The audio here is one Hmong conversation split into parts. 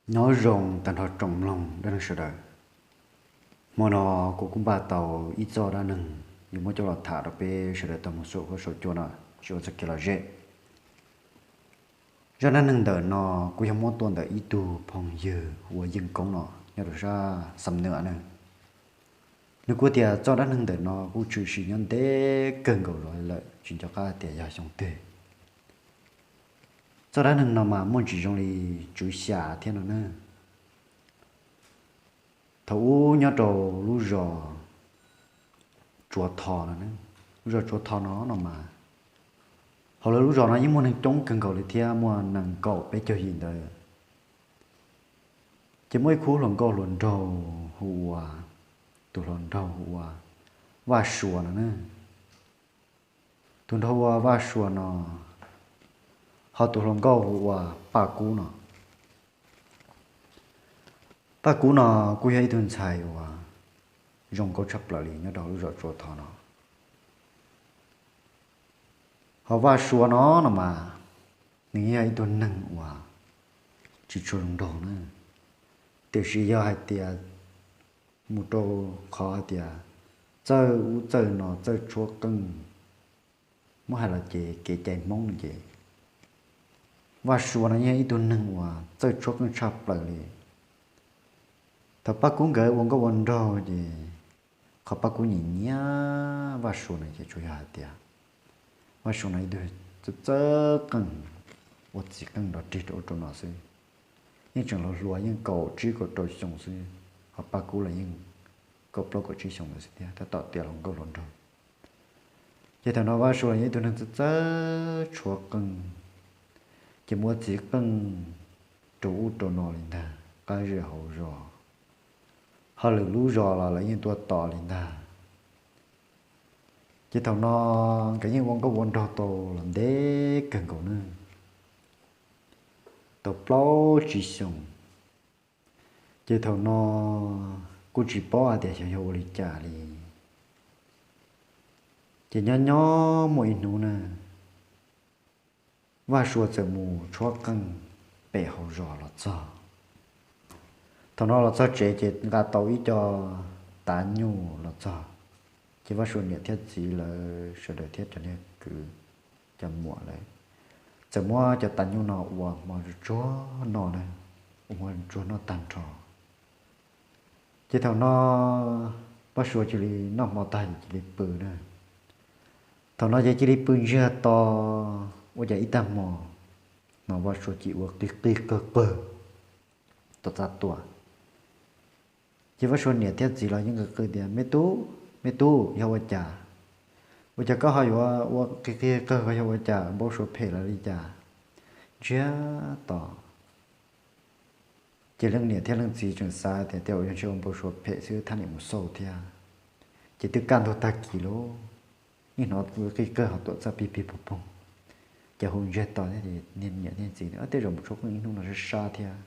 Nyob zoo tag nrho tsoom mloog dab neeg sawv daws. Hmo no kuv kuj npaj tau ib txoj dab neeg yuav muab coj los tham rau peb sawv daws tau mloog saum huab saum cua no, tsis ua txog kev lom zem. Zaj dab neeg ntawm no kuj yog muab tuaj ntawm ib tug phooj ywg hu ua Yeej Koob no nyob rau sab Xam Nuam na. Nws kuj tias txoj dab neeg ntawm no kuj tshwm sim nyob ntev kawg nkaus los lawm, tsis nco qab tias yog xyoo twg. Txoj dab neeg no mas muaj tsis zoo li tswv xya thiab no na. Thaum ub nyob rau lub zos Tsuav Tho no, lub zos Tsuav Tho no no mas, hauv lawv lub zos no yeej muaj neeg coob kawg nkaus li thiab, muaj nees nkaum peb caug yim ntawd. Ces muaj ib khub hluas nkauj hluas nraug hu ua, tus hluas nraug hu ua Vaj Sua no na. Tus nraug hu ua Vaj Sua no, ho tus hluas nkauj hu ua Paj Kub no. Paj Kub no kuj yog ib tug ntxhais uas zoo nkauj tshaj plaws li nyob rau lub zos Tsuav Tho no. Ho Vaj Sua no no mas, nws yog ib tug neeg uas tsis tshua zoo nraug na, tiam sis yog hais tias mus rau qhov hais tias txawj ub txawj no, txawj tshuab qeej, muab hais los ces kev cai Hmoob no ces Vaj Sua no yog ib tug neeg uas txawj tshuab qeej tshaj plaws li. Thaum Paj Kub nkawd ua nkauj ua nraug ces qhov Paj Kub nyiam nyiam Vaj Sua no ces tsuas yog hais tias Vaj Sua no ib tug txawj txawj qeej, ua txiv qeej nrov rig rau ub rau no xwb. Yeej tseem hluas hluas, yeej kaum tsib kaum rau xyoo xwb, ho Paj Kub los yeej kaum plaub kaum tsib xyoo lawm xwb thiab, tab tom tiav hluas nkauj hluas nraug. Ces thaum no Vaj Sua los yog ib tug neeg txawj txawj tshuab qeej, ces mus ua txiv qeej rau ub rau no li ntag, qab zej hauv zos, hauj lwm lub zos los lawv yeej tuaj tos li ntag. Ces thaum no nkawd yeej ua nkauj ua nraug tau los ntev kawg nkaus na, tau plaub tsib xyoo. Ces thaum no kuj tsis paub hais tias xyov yog ua li cas li. Ces nyob nyob muaj ib hnub na, Vaj Sua txawm mus tshuab qeej pem hauv zos los txog. Thaum no los txog tsev ces nqa tau ib co tav nyuj los txog. Ces Vaj Sua niam thiab txiv lawv sawv daws thiab cov niag kwv, cov muam lawv txawm muab cov tav nyuj no ua hmo tsuag tsuag noj na, ua hmo tsuag tsuag noj tag nrho. Ces thaum no Vaj Sua cia li noj hmo tag ces cia li pw na. Thaum no ces cia li pw ntsiag to, ua cas ib tag hmo no Vaj Sua cia li ua qig qig qawg qawg tom txaj tuaj. Ces Vaj Sua niam thiab txiv los yeej qw qw tias, Me tub, me tub, yog ua cas? Ua cas koj ho yuav ua qig qig qawg, koj yog ua cas, npau suav phem los li cas? Ntsiag to. Ces leej niam thiab leej txiv tseem xav tias tej zaum yog ntshe ua npau suav phem xwb, thaj niam mus xauj thiab. Ces twb kaj ntug tag kis lauj, yeej hnov qig qawg ho tuam txaj pig pig poog poog. Ces hu ntsiag to thiab, niam thiab txiv, Tej zaum mus tshuab qeej ib hnub no sab sab thiab.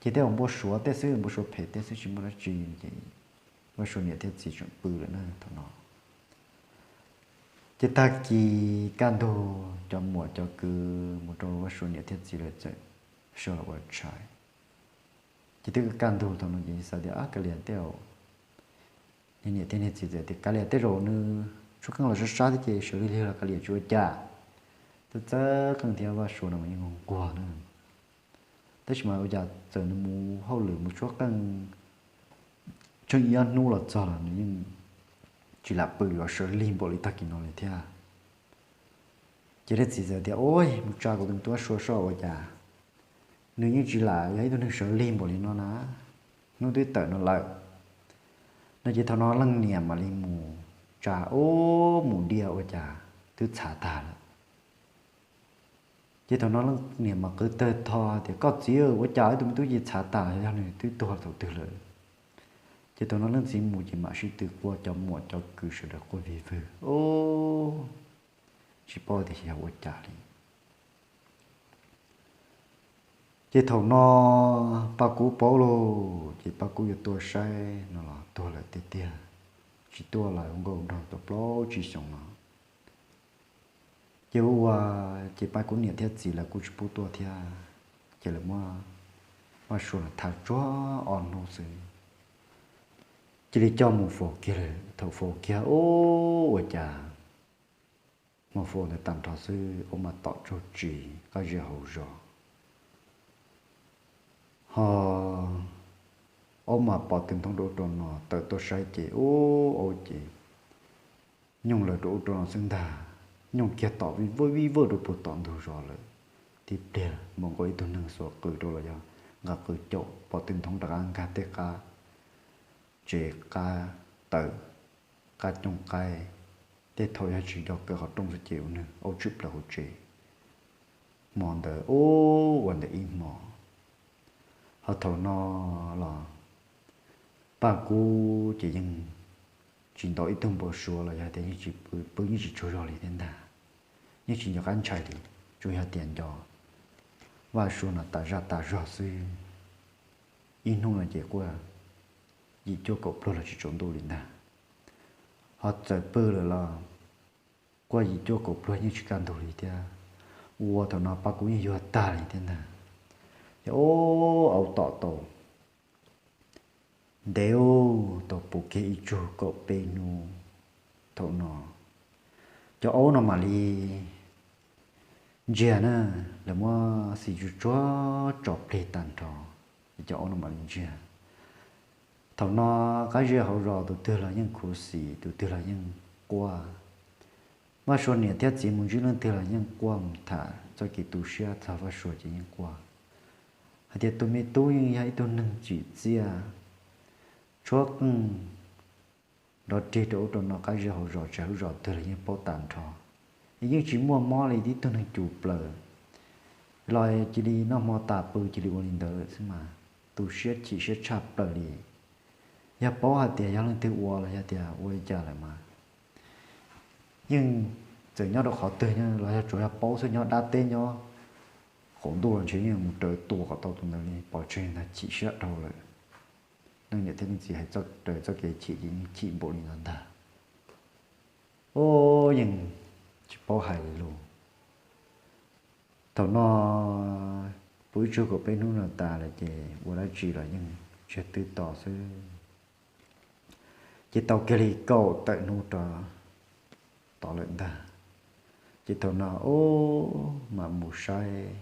Ces tej zaum npau suav tej xwb, npau suav phem tej xwb, tsis muaj dab tsi. Ces Vaj Sua niam thiab txiv tseem pw lawm na thaum no. Ces tag kis kaj ntug cov muam cov kwv mus rau Vaj Sua niam thiab txiv lawv txawm sawv los ua tshais. Ces twb kaj ntug thaum no ces xav tias, Kav liam tej zaum, niam thiab niag txiv txawm tias, Kav liam tej zaum nws tshuab qeej los sab sab thiab ces sawv lig lig los kav liam tsis ua cas. Txawj txawj qeej thiab Vaj Sua no mas yeej nquag na. Tab sis mas ua cas txawm nws mus hauj lwm mus tshuab qeej tsheej ib ob hnub los txog los nws yeej tsis lam pw yuav sawv lig npaum li tag kis no li thiab. Ces leej txiv txawm tias, Ua, mus tsa kuv tus me tub Vaj Sua soj ua cas nws yeej tsis lam yog ib tug neeg sawv lig npaum li no na, hnub twb tawm no lawm. No ces thaum no leej niam mam li mus tsa, ub, mus diaj ua cas twb txhav tag lawm. Ces thaum no leej niam mas qw tawg tho tias, Koj txiv, ua cas wb tus me tub ces txhav tas, yog nws twb tuag thaum twg lawm? Ces thaum no leej txiv mus ces mam sib tw quaj, cov muam cov kwv sawv daws quaj vig vwg, tsis paub tias yog ua cas li. Ces thaum no Paj Kub paub lauj, ces Paj Kub yuav tuaj saib no los tuag lawm tiag tiag, tsis tuaj los ua nkauj nraug tau plaub tsib xyoos no. Ces ua ua ces Paj Kub niam thiab txiv lawv kuj tsis pub tuaj thiab, ces lawv muab Vaj Sua no thaj tsuag ob hnub xwb, cia li coj mus faus kiag lawm. Thaum faus kiag ub, ua cas hmo faus ntawd tag nrho xwb, aub mas tom tsaug tsis qab zej hauv zos. Ho aub mas pom tw nthoob rau ub rau no, tawm tuaj saib ces ub, aub ces nyooj lawm rau ub rau no xwb ntag. Nyooj kiag tom vij vawj vij vawj rau puag tom ntug zos lawm. Tib pliag mus nkaus ib tug neeg xuas qws rau los yog nqa qws caum, pom tw nthoob rov qab nkag tej qab tsev, qab tawm, qab cooj qaib, tej thaum yog tsis nco kaw qhov rooj xwb ces ua nws aub tshwm plaws hauv tsev. Hmo ntawd ub, ua ntawd ib hmo. Ho thaum no los Paj Kub ces yeej tsis ntaus ib tug npau suav los yog tias yeej tsis pw, pw yeej tsis tsaug zog li thiab ntag. Yeej tsis nco qab ntshai li, tsuas yog tias nco Vaj Sua no tas zaj tas zog xwb. Ib hnub no ces quaj yim cuaj kaum pluag los tsis tsaus ntuj li ntag. Ho txawm pw lawm los quaj yim cuaj kaum pluag yeej tsis kaj ntug li thiab. Ua thaum no Paj Kub yeej yuag tag li thiab ntag. Ces ub, aub tom tau ntev tau puv kiag ib tsug kaum peb hnub. Thaum no cov aub no mam li ntsiag na, lawv muab xis tsuj tsuag tso plig tag nrho, es cov aub no mam li ntsiag. Thaum no qab zej hauv zos tus twg los yeej khuv xim, tus twg los yeej quaj. Vaj Sua niam thiab txiv mus ntsib leej twg los yeej quaj, mus tham txoj kev tu siab txog Vaj Sua ces yeej quaj hais tias tus me tub yeej yog ib tug neeg tsim txiaj, tshuab qeej nrov rig rau ub rau no, qab zej hauv zos tsav hauv zos twg los yeej paub tag nrho. Es yeej tsis muaj mob li, tib tug neeg cus plaws los cia li noj hmo tas pw cia li ua li ntawd lawm xwb mas, tu siab chim siab tshaj plaws li. Yog paub hais tias yog leej twg ua los yog tias ua li cas lawm mas yeej txawm nyob rau qhov twg los yog tsuas yog paub xwb, nyob dab teb nyob qaum ntuj los ntshe yeej mus raws tua kom tau tus ntawd li, pov tseg ntag, chim siab dhau lawm. Leej niam thiab leej txiv hais raws txoj kev chim ces yeej chim npaum li no ntag. Ub, yeej tsis paub hais li lus. Thaum no puv ib tsug kaum peb hnub no tas lawm ces ua dab tsi los yeej ntsiag twb to xwb. Ces tau kiag li kaum tawm hnub rov tod lawm ntag. Ces thaum no ub, mam mus saib,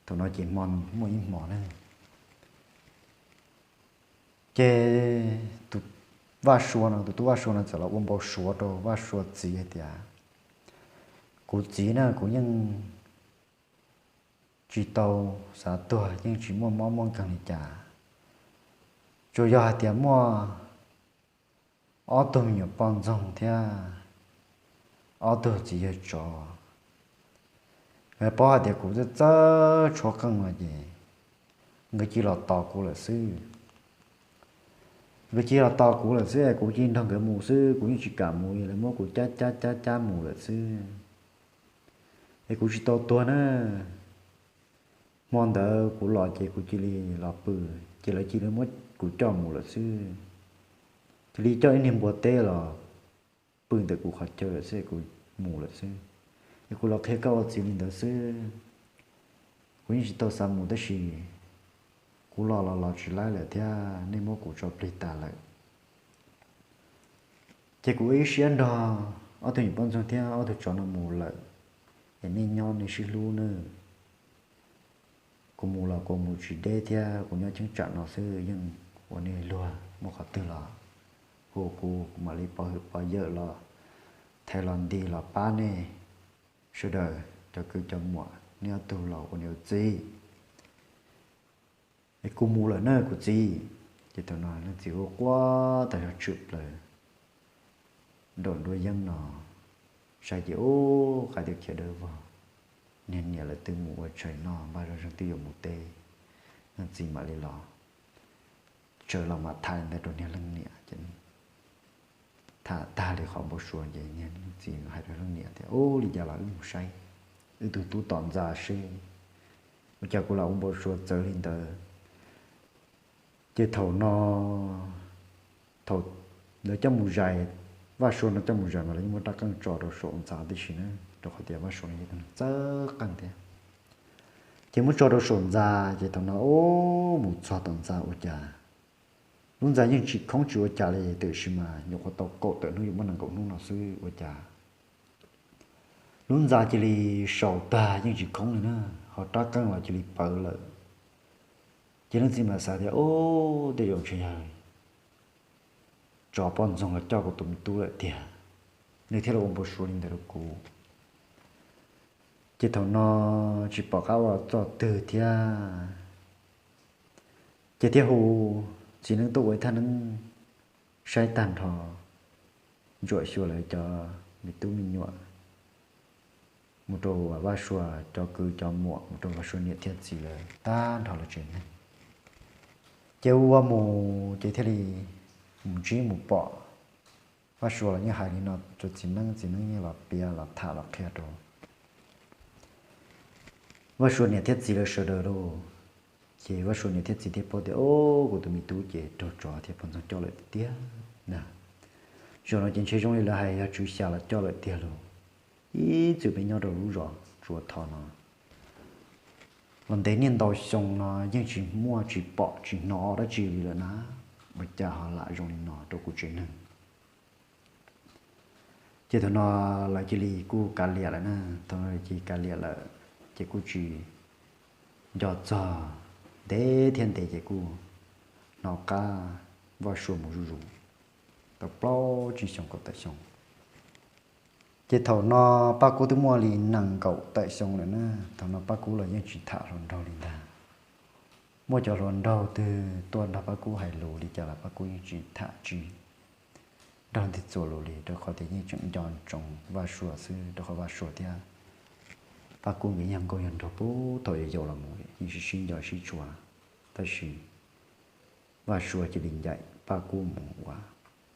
thaum no ces hmo muaj ib hmo na, ces tus Vaj Sua no, tus tub Vaj Sua no txawm los ua npau suav rau Vaj Sua txiv hais tias, kuv txiv na, kuv yeej tsis tau xav tuag, yeej tsis muaj mob muaj nkeeg li cas, tsuas yog hais tias muaj ob tug me nyuam poj ntxoog thiab ob tug txiv yawg tsov, nkawd paub hais tias kuv txawj txawj tshuab qeej no ces nkawd cia los tos kuv lawm xwb. Nkawd cia los tos kuv lawm xwb, kuv cia li nrog nkawd mus xwb, kuv yeej tsis kam mus, lawv muab kuv cab cab cab cab mus lawm xwb. Es kuv tsis tau tuag na. Hmo ntawd kuv los ces kuv cia li los pw, ces lawv cia li muab kuv coj mus lawm xwb. Cia li coj ib niag npua teb los pw ntawm kuv qhov chaw lawm xwb, kuv mus lawm xwb. Es kuv los qhia koj ua txiv li ntawd xwb. Kuv yeej tsis tau xav mus tab sis kuv los los los tsis laib lawm thiab, nej muab kuv tso plig tas lawm. Ces kuv ib siab nrog ob tug nyuam poj ntxoog thiab ob tug tsov no mus lawm, es nej nyob nej sib hlub nawb. Kuv mus los kuv mus tsis deb thiab, kuv nyob cheeb tsam no xwb, yeej ua nej luag, muaj qhov twg los hu kuv, kuv mam li pov hwm pov yawm los thaiv los nti los pab nej sawv daws cov kwv cov muam, nej ob tug los ua niam ua txiv. Es kuv mus lawm na kuv txiv. Ces thaum no leej txiv ua quaj tas zog tshwm plaws nraum nruab yeeb no, saib ces ub, qaib twb khiav dawb vog, niag niam lawv twb mus ua tshais noj, npaj zoj zeeg twb yuav mus teb. Leej txiv mam li los, tsawv los mas tham li ntawd rau niag leej niam ces tham tag li qhov npau suav ces niag leej txiv hais rau leej niam tias, ub, li cas los wb mus saib wb tug tub tom ntxa seb ua cas kuv lam ua npau suav txawv li ntawd. Ces thaum no, thaum lawv coj mus zais, Vaj Sua no coj mus zais mas lawv yeej muab rab qeej tso rau saum ntxa tib si na, rau qhov tias Vaj Sua no yog ib tug neeg txawj qeej thiab. Ces muab tso rau saum ntxa, ces thaum no ub mus txog tom ntxa ua cas lub ntxa yeej tsis khoob tsis ua cas li, tiam sis mas nyuam qhuav tau kaum tawm hnub yuav muaj nees nkaum hnub no xwb ua cas lub ntxa cia li sau tag yeej tsis khoob li na, ho rab qeej los cia li pawv lawm. Ces leej txiv mam xav tias, ub, tej zaum ntshe yog tsov poj ntxoog los coj kuv tus me tub lawm tiag, nws thiaj los ua npau suav li ntawd rau kuv. Ces thaum no tsis pom qab ua txoj twg thiab, ces thiaj hu txiv neeb tuaj ua ib thaj neeb saib tag nrho, ntsuam xyuas lawv cov me tub me nyuam, mus rau Vaj Sua cov kwv cov muam, mus rau Vaj Sua niam thiab txiv lawv tag nrho lawv tsev neeg. Ces ua mus ces thiaj li mus ntsib mus pom Vaj Sua los yeej hais li no rau txiv neeb, txiv neeb yeej los piav los tham los qhia rau Vaj Sua niam thiab txiv lawv sawv daws lauj. Ces Vaj Sua niam thiab txiv thiaj paub tias, o, kuv tus me tub ces raug tsov thiab poj ntxoog coj lawm tiag na. Zaum no ces ntshe zoo li lawv hais yog tswv xya los coj lawm tiag lauj. Ib txwm peb nyob rau lub zos Tsua Tho no los ntev niaj ntau xyoo no yeej tsis muaj tsis pom tsis hnov dab tsi li lawm na, ua cas ho lam zoo li no rau kuv tsev neeg. Ces thaum no lawv cia li kuj kav liam lawm na, thaum no cia li kav liam lawm, ces kuj tsis nco txog ntev thiab ntev ces kuj hnov qab Vaj Sua mus zuj zus tau plaub tsib xyoo kaum tawm xyoo. Ces thaum no Paj Kub twb muaj li nees nkaum tawm xyoo lawm na, thaum no Paj Kub los yeej tsis tham hluas nraug li ntag. Muaj cov hluas nraug twg tuaj nrog Paj Kub hais lus li cas los Paj Kub yeej tsis tham tsis nrog ntij txuas lus li, rau qhov tias yeej tseem nco ntsoov Vaj Sua xwb, rau qhov Vaj Sua thiab Paj Kub nkawd yog nkauj yog nraug puag thaum yau yau los mus yeej sib sib nco sib tshua, tab sis Vaj Sua cia li ncaim Paj Kub mus ua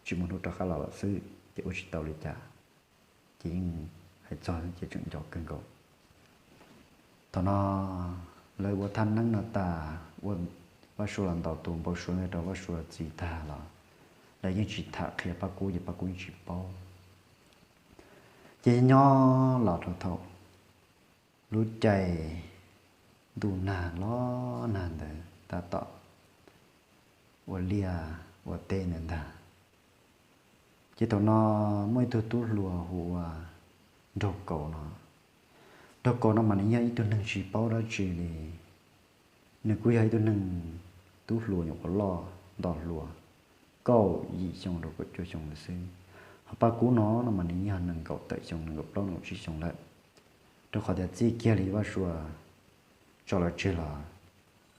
tsis muaj hnub rov qab los lawm xwb, ces ua tsis tau li cas, ces yeej hais txog ces tseem nco kawg nkaus. Thaum no lawv ua thaj neeb no tas, Vaj Sua los ntaus tus npau suav ntawd rau Vaj Sua txiv tag los lawv yeej tsis tham qhia Paj Kub ces Paj Kub yeej tsis paub. Ces nyob los rau thaum lub caij ntuj nag los nag ntawd tab tom ua liaj ua teb ntawd ntag. Ces thaum no muaj ib tug tub hluas hu ua Nraug Kaus no. Nraug Kaus no mas nws yog ib tug neeg tsis paub dab tsi li. Nws kuj yog ib tug neeg tub hluas nyuam qhuav loj nto hluas, kaum yim xyoo rau kaum cuaj xyoo lawm xwb. Ho Paj Kub no no mas nws yog nees nkaum tawm xyoo, nees nkaum plaub nees nkaum tsib xyoo lawm. Rau qhov tias txij kiag li Vaj Sua tso lawv tseg los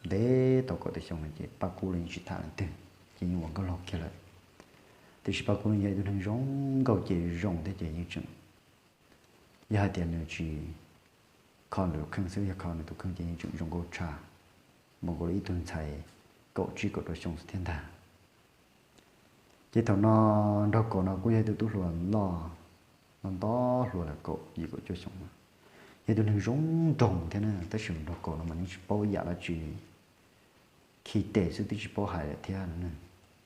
ntev tau kaum tawm xyoo no ces Paj Kub los yeej tsis tham leej twg, ces yeej ua nkauj laug kiag lawm. Tiam sis Paj Kub no yog ib tug neeg zoo nkauj ces zoo thiab ces yeej tseem, yog hais tias nws tsis kho nws tus kheej xwb, yog kho nws tus kheej ces yeej tseem zoo nkauj tshaj npaum nkaus li ib tug ntxhais kaum tsib kaum rau xyoo xwb thiab ntag. Ces thaum no Nraug Kaus no kuj yog ib tug tub hluas loj, loj nto hluas lawm kaum yim kaum cuaj xyoo no, yog ib tug neeg zoo nraug thiab na, tab sis Nraug Kaus no mas nws tsis paub yam dab tsi, khi tes xwb twb tsis paub hais lawm thiab no,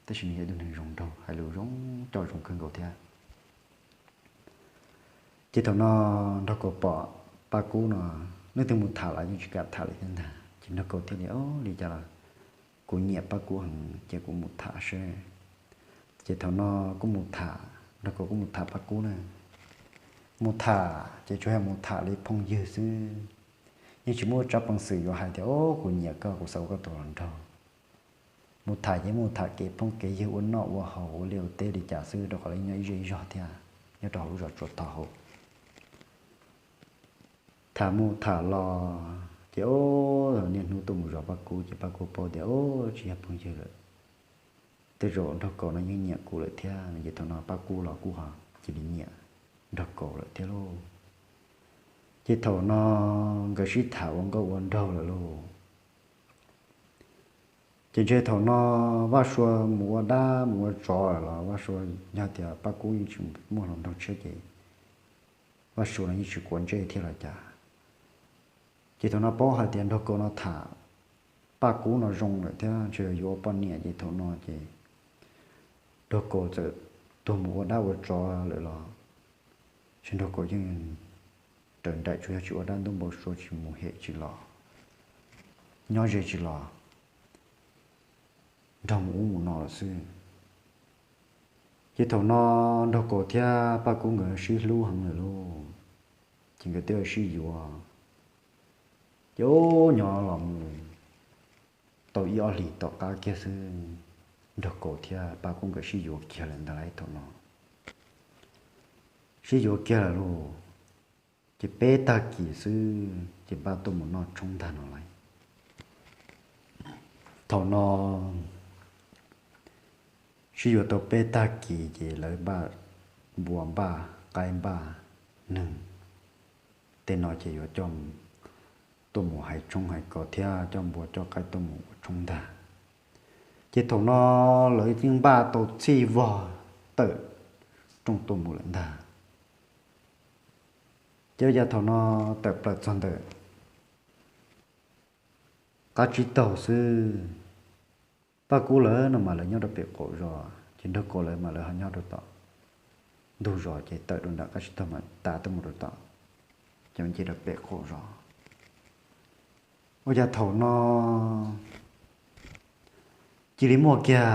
tab sis nws yog ib tug neeg zoo nraug, hais lus zoo coj zoo kawg nkaus thiab. Ces thaum no Nraug Kaus pom Paj Kub no, leej twg mus tham los yeej tsis kam tham li thiab ntag, ces Nraug Kaus thiaj li, o, li cas los kuv nyiam Paj Kub heev ces kuv mus tham seb. Ces thaum no kuj mus tham, Nraug Kaus kuj mus tham Paj Kub na. Mus tham ces tsuas yog mus tham li phooj ywg xwb, yeej tsis muaj tsab peev xwm yuav hais tias, o, kuv nyiam koj, kuv xav ua koj tus hluas nraug. Mus tham ces mus tham kev phooj kev ywg, ua noj ua haus ua liaj ua teb li cas xwb, rau qhov lawv nyob ib zej ib zog thiab, nyob rau hauv lub zos Tsua Tho hauv. Tham mus tham los ces, o, niaj hnub tuaj mus zov Paj Kub ces Paj Kub paub tias, o, tsis yog phooj ywg lawm, tej zaum Nraug Kaus no yeej nyiam kuv lawm thiab no. Ces thaum no Paj Kub los kuj ho cia li nyiam Nraug Kaus lawm thiab lauj. Ces thaum no nkawd sib tham ua nkauj ua nraug lawm lauj. Ces ntshe thaum no Vaj Sua mus ua dab mus ua tsov lawm los Vaj Sua, yog tias Paj Kub yeej tsis muaj hluas nraug tshiab ces Vaj Sua no yeej tsis quav ntsej thiab los cas. Ces thaum no paub hais tias Nraug Kaus no tham Paj Kub no zoo lawm thiab ntshe yuav ua poj niam, ces thaum no ces Nraug Kaus txawm tuag mus ua dab ua tsov lawm los, ces Nraug Kaus yeej raws nraim tsuas yog tsis ua dab ntub npau suav, tsis mus hem tsis los, nyob ze tsis los, nrog mus ub mus no lawm xwb. Ces thaum no Nraug Kaus thiab Paj Kub nkawd sib hlub heev lawm lauj, ces nkawd twb sib yuav. Ces ub nyob los mus tau ib ob hlis tom qab kiag xwb, Nraug Kaus thiab Paj Kub nkawd sib yuav kiag lawm ntag lauj. Thaum no sib yuav kiag lawm lauj, ces peb tag kis xwb ces npaj tuaj mus noj tshoob ntag no lauj. Thaum no sib yuav tau peb tag kis ces lawv npaj npua npaj qaib npaj neeg, tej no ces yuav coj tuaj mus hais tshoob hais kos thiab coj npua coj qaib tuaj mus ua tshoob ntag. Ces thaum no lawv yeej npaj tau txhij vog tawm rooj tuaj mus lawm ntag. Ces ua cas thaum no tawm plaws txog ntawm qab tsib taug xwb, Paj Kub lawv no mas lawv nyob rau pem qaum zos, ces Nraug Kaus lawv mas lawv ho nyob rau tom ntug zos, ces tawm rau nram qab tsib taug mas tav tuaj mus rau tom, ces nce rau pem qaum zos. Ua cas thaum no cia li muaj kiag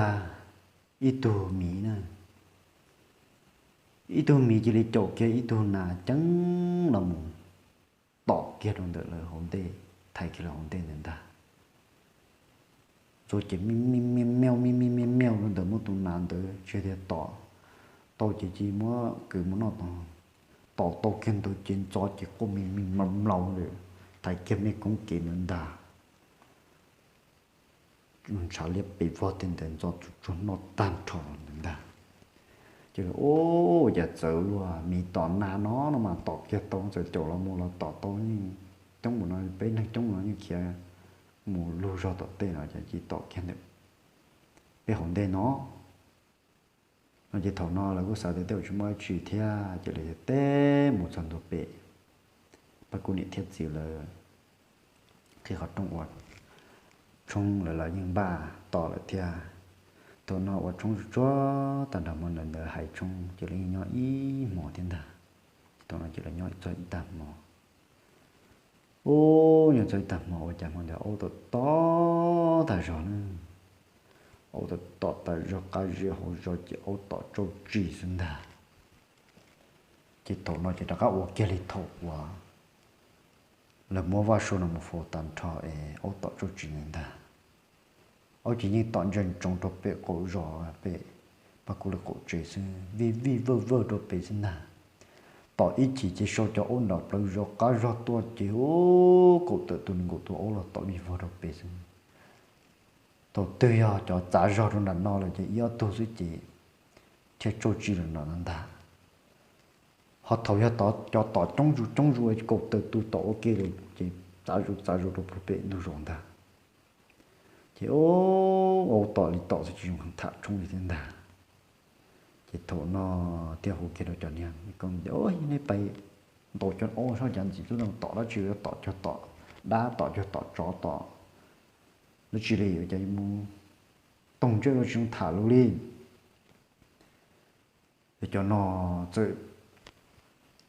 ib tug miv na, ib tug miv cia li caum kiag ib tug nas ceeb los mus tom kiag rau ntawm lawv hauv ntej, thaiv kiag lawv hauv ntej ntawd ntag. Ntxuav ces me me me meoj me me me meoj rau ntawm muaj tus nas ntawd tsis tias tom tau ces cia li muab kwv mus noj tag. Tom tau kiag ntawd ces ntxov ces quaj me me mlaus mlaus ntawd, thaiv kiag me koob kev ntawd ntag. Ntshav liab pes vog tej ntawd ntxov tsuag tsuag noj tag nrho ntawd ntag. Ces ua cas txawv luaj, miv tom nas no no mas tom kiag tau, txawm caum los mus los tom tau yeej coob mus no, peb neeg coob no yeej khiav mus lug zog tom tej no ces cia li tom kiag ntawm peb hauv ntej no. No ces thaum no lawv kuj xav tias tej zaum tsis muaj dab tsi thiab ces lawv teb mus txog ntua pem, Paj Kub niam thiab txiv lawv qhib qhov rooj ua tshoob lawm los yeej npaj tos lawm thiab. Thaum no ua tshoob tsuag tsuag tag nrho hmo ntawd hais tshoob ces lawv yeej nyob ib hmos thiab ntag. Thaum no ces lawv nyob txog ib tag hmo. Ub, nyob txog ib tag hmo ua cas hmo ntawd aub tom tom tas zog na. Aub tom tom tas zog, qab zej hauv zos ces aub tom tsauj tsi xwb ntag. Ces thaum no ces rov qab ua kiag li thaum uas lawv muab vaj sua no mus faus tag nrho es aub tom tsauj tsi ntawd ntag. Aub ces yeej tom ntsia ntsoov rau pem qaum zos, pem Paj Kub lawv qaum tsev xwb, vij vij vawj vawj rau pem xwb ntag. Tom ib chim ces sau cov aub nram plawv zos qab zog tuaj ces ub, kaum tawm tus nees nkaum tus aub los tom vij vog rau pem xwb. Thaum twg yog cov txav zog rau nram no lawm ces ib ob tug xwb ces thiaj tsauj tsi lawm no ntag. Ho thaum yog cov tom coob zus coob zus kaum tawm tus tom ua ke lawm ces txav zus txav zus rau pem ntug zos ntag. Ces ub, aub tom li tom xwb tsis zoo tham tshoob li thiab ntag. Ces thaum no thiaj hu kiag rau cov niag koob tias, Ub, nej pais ntaus cov aub soj cav ntxiv tub tom dab tsi, yuav tom cuag tom dab, tom cuag tom tsov, tom dab tsi li, ua cas yuav mus toog ntsej ua tsis zoo tham lus li. Ces cov no txawm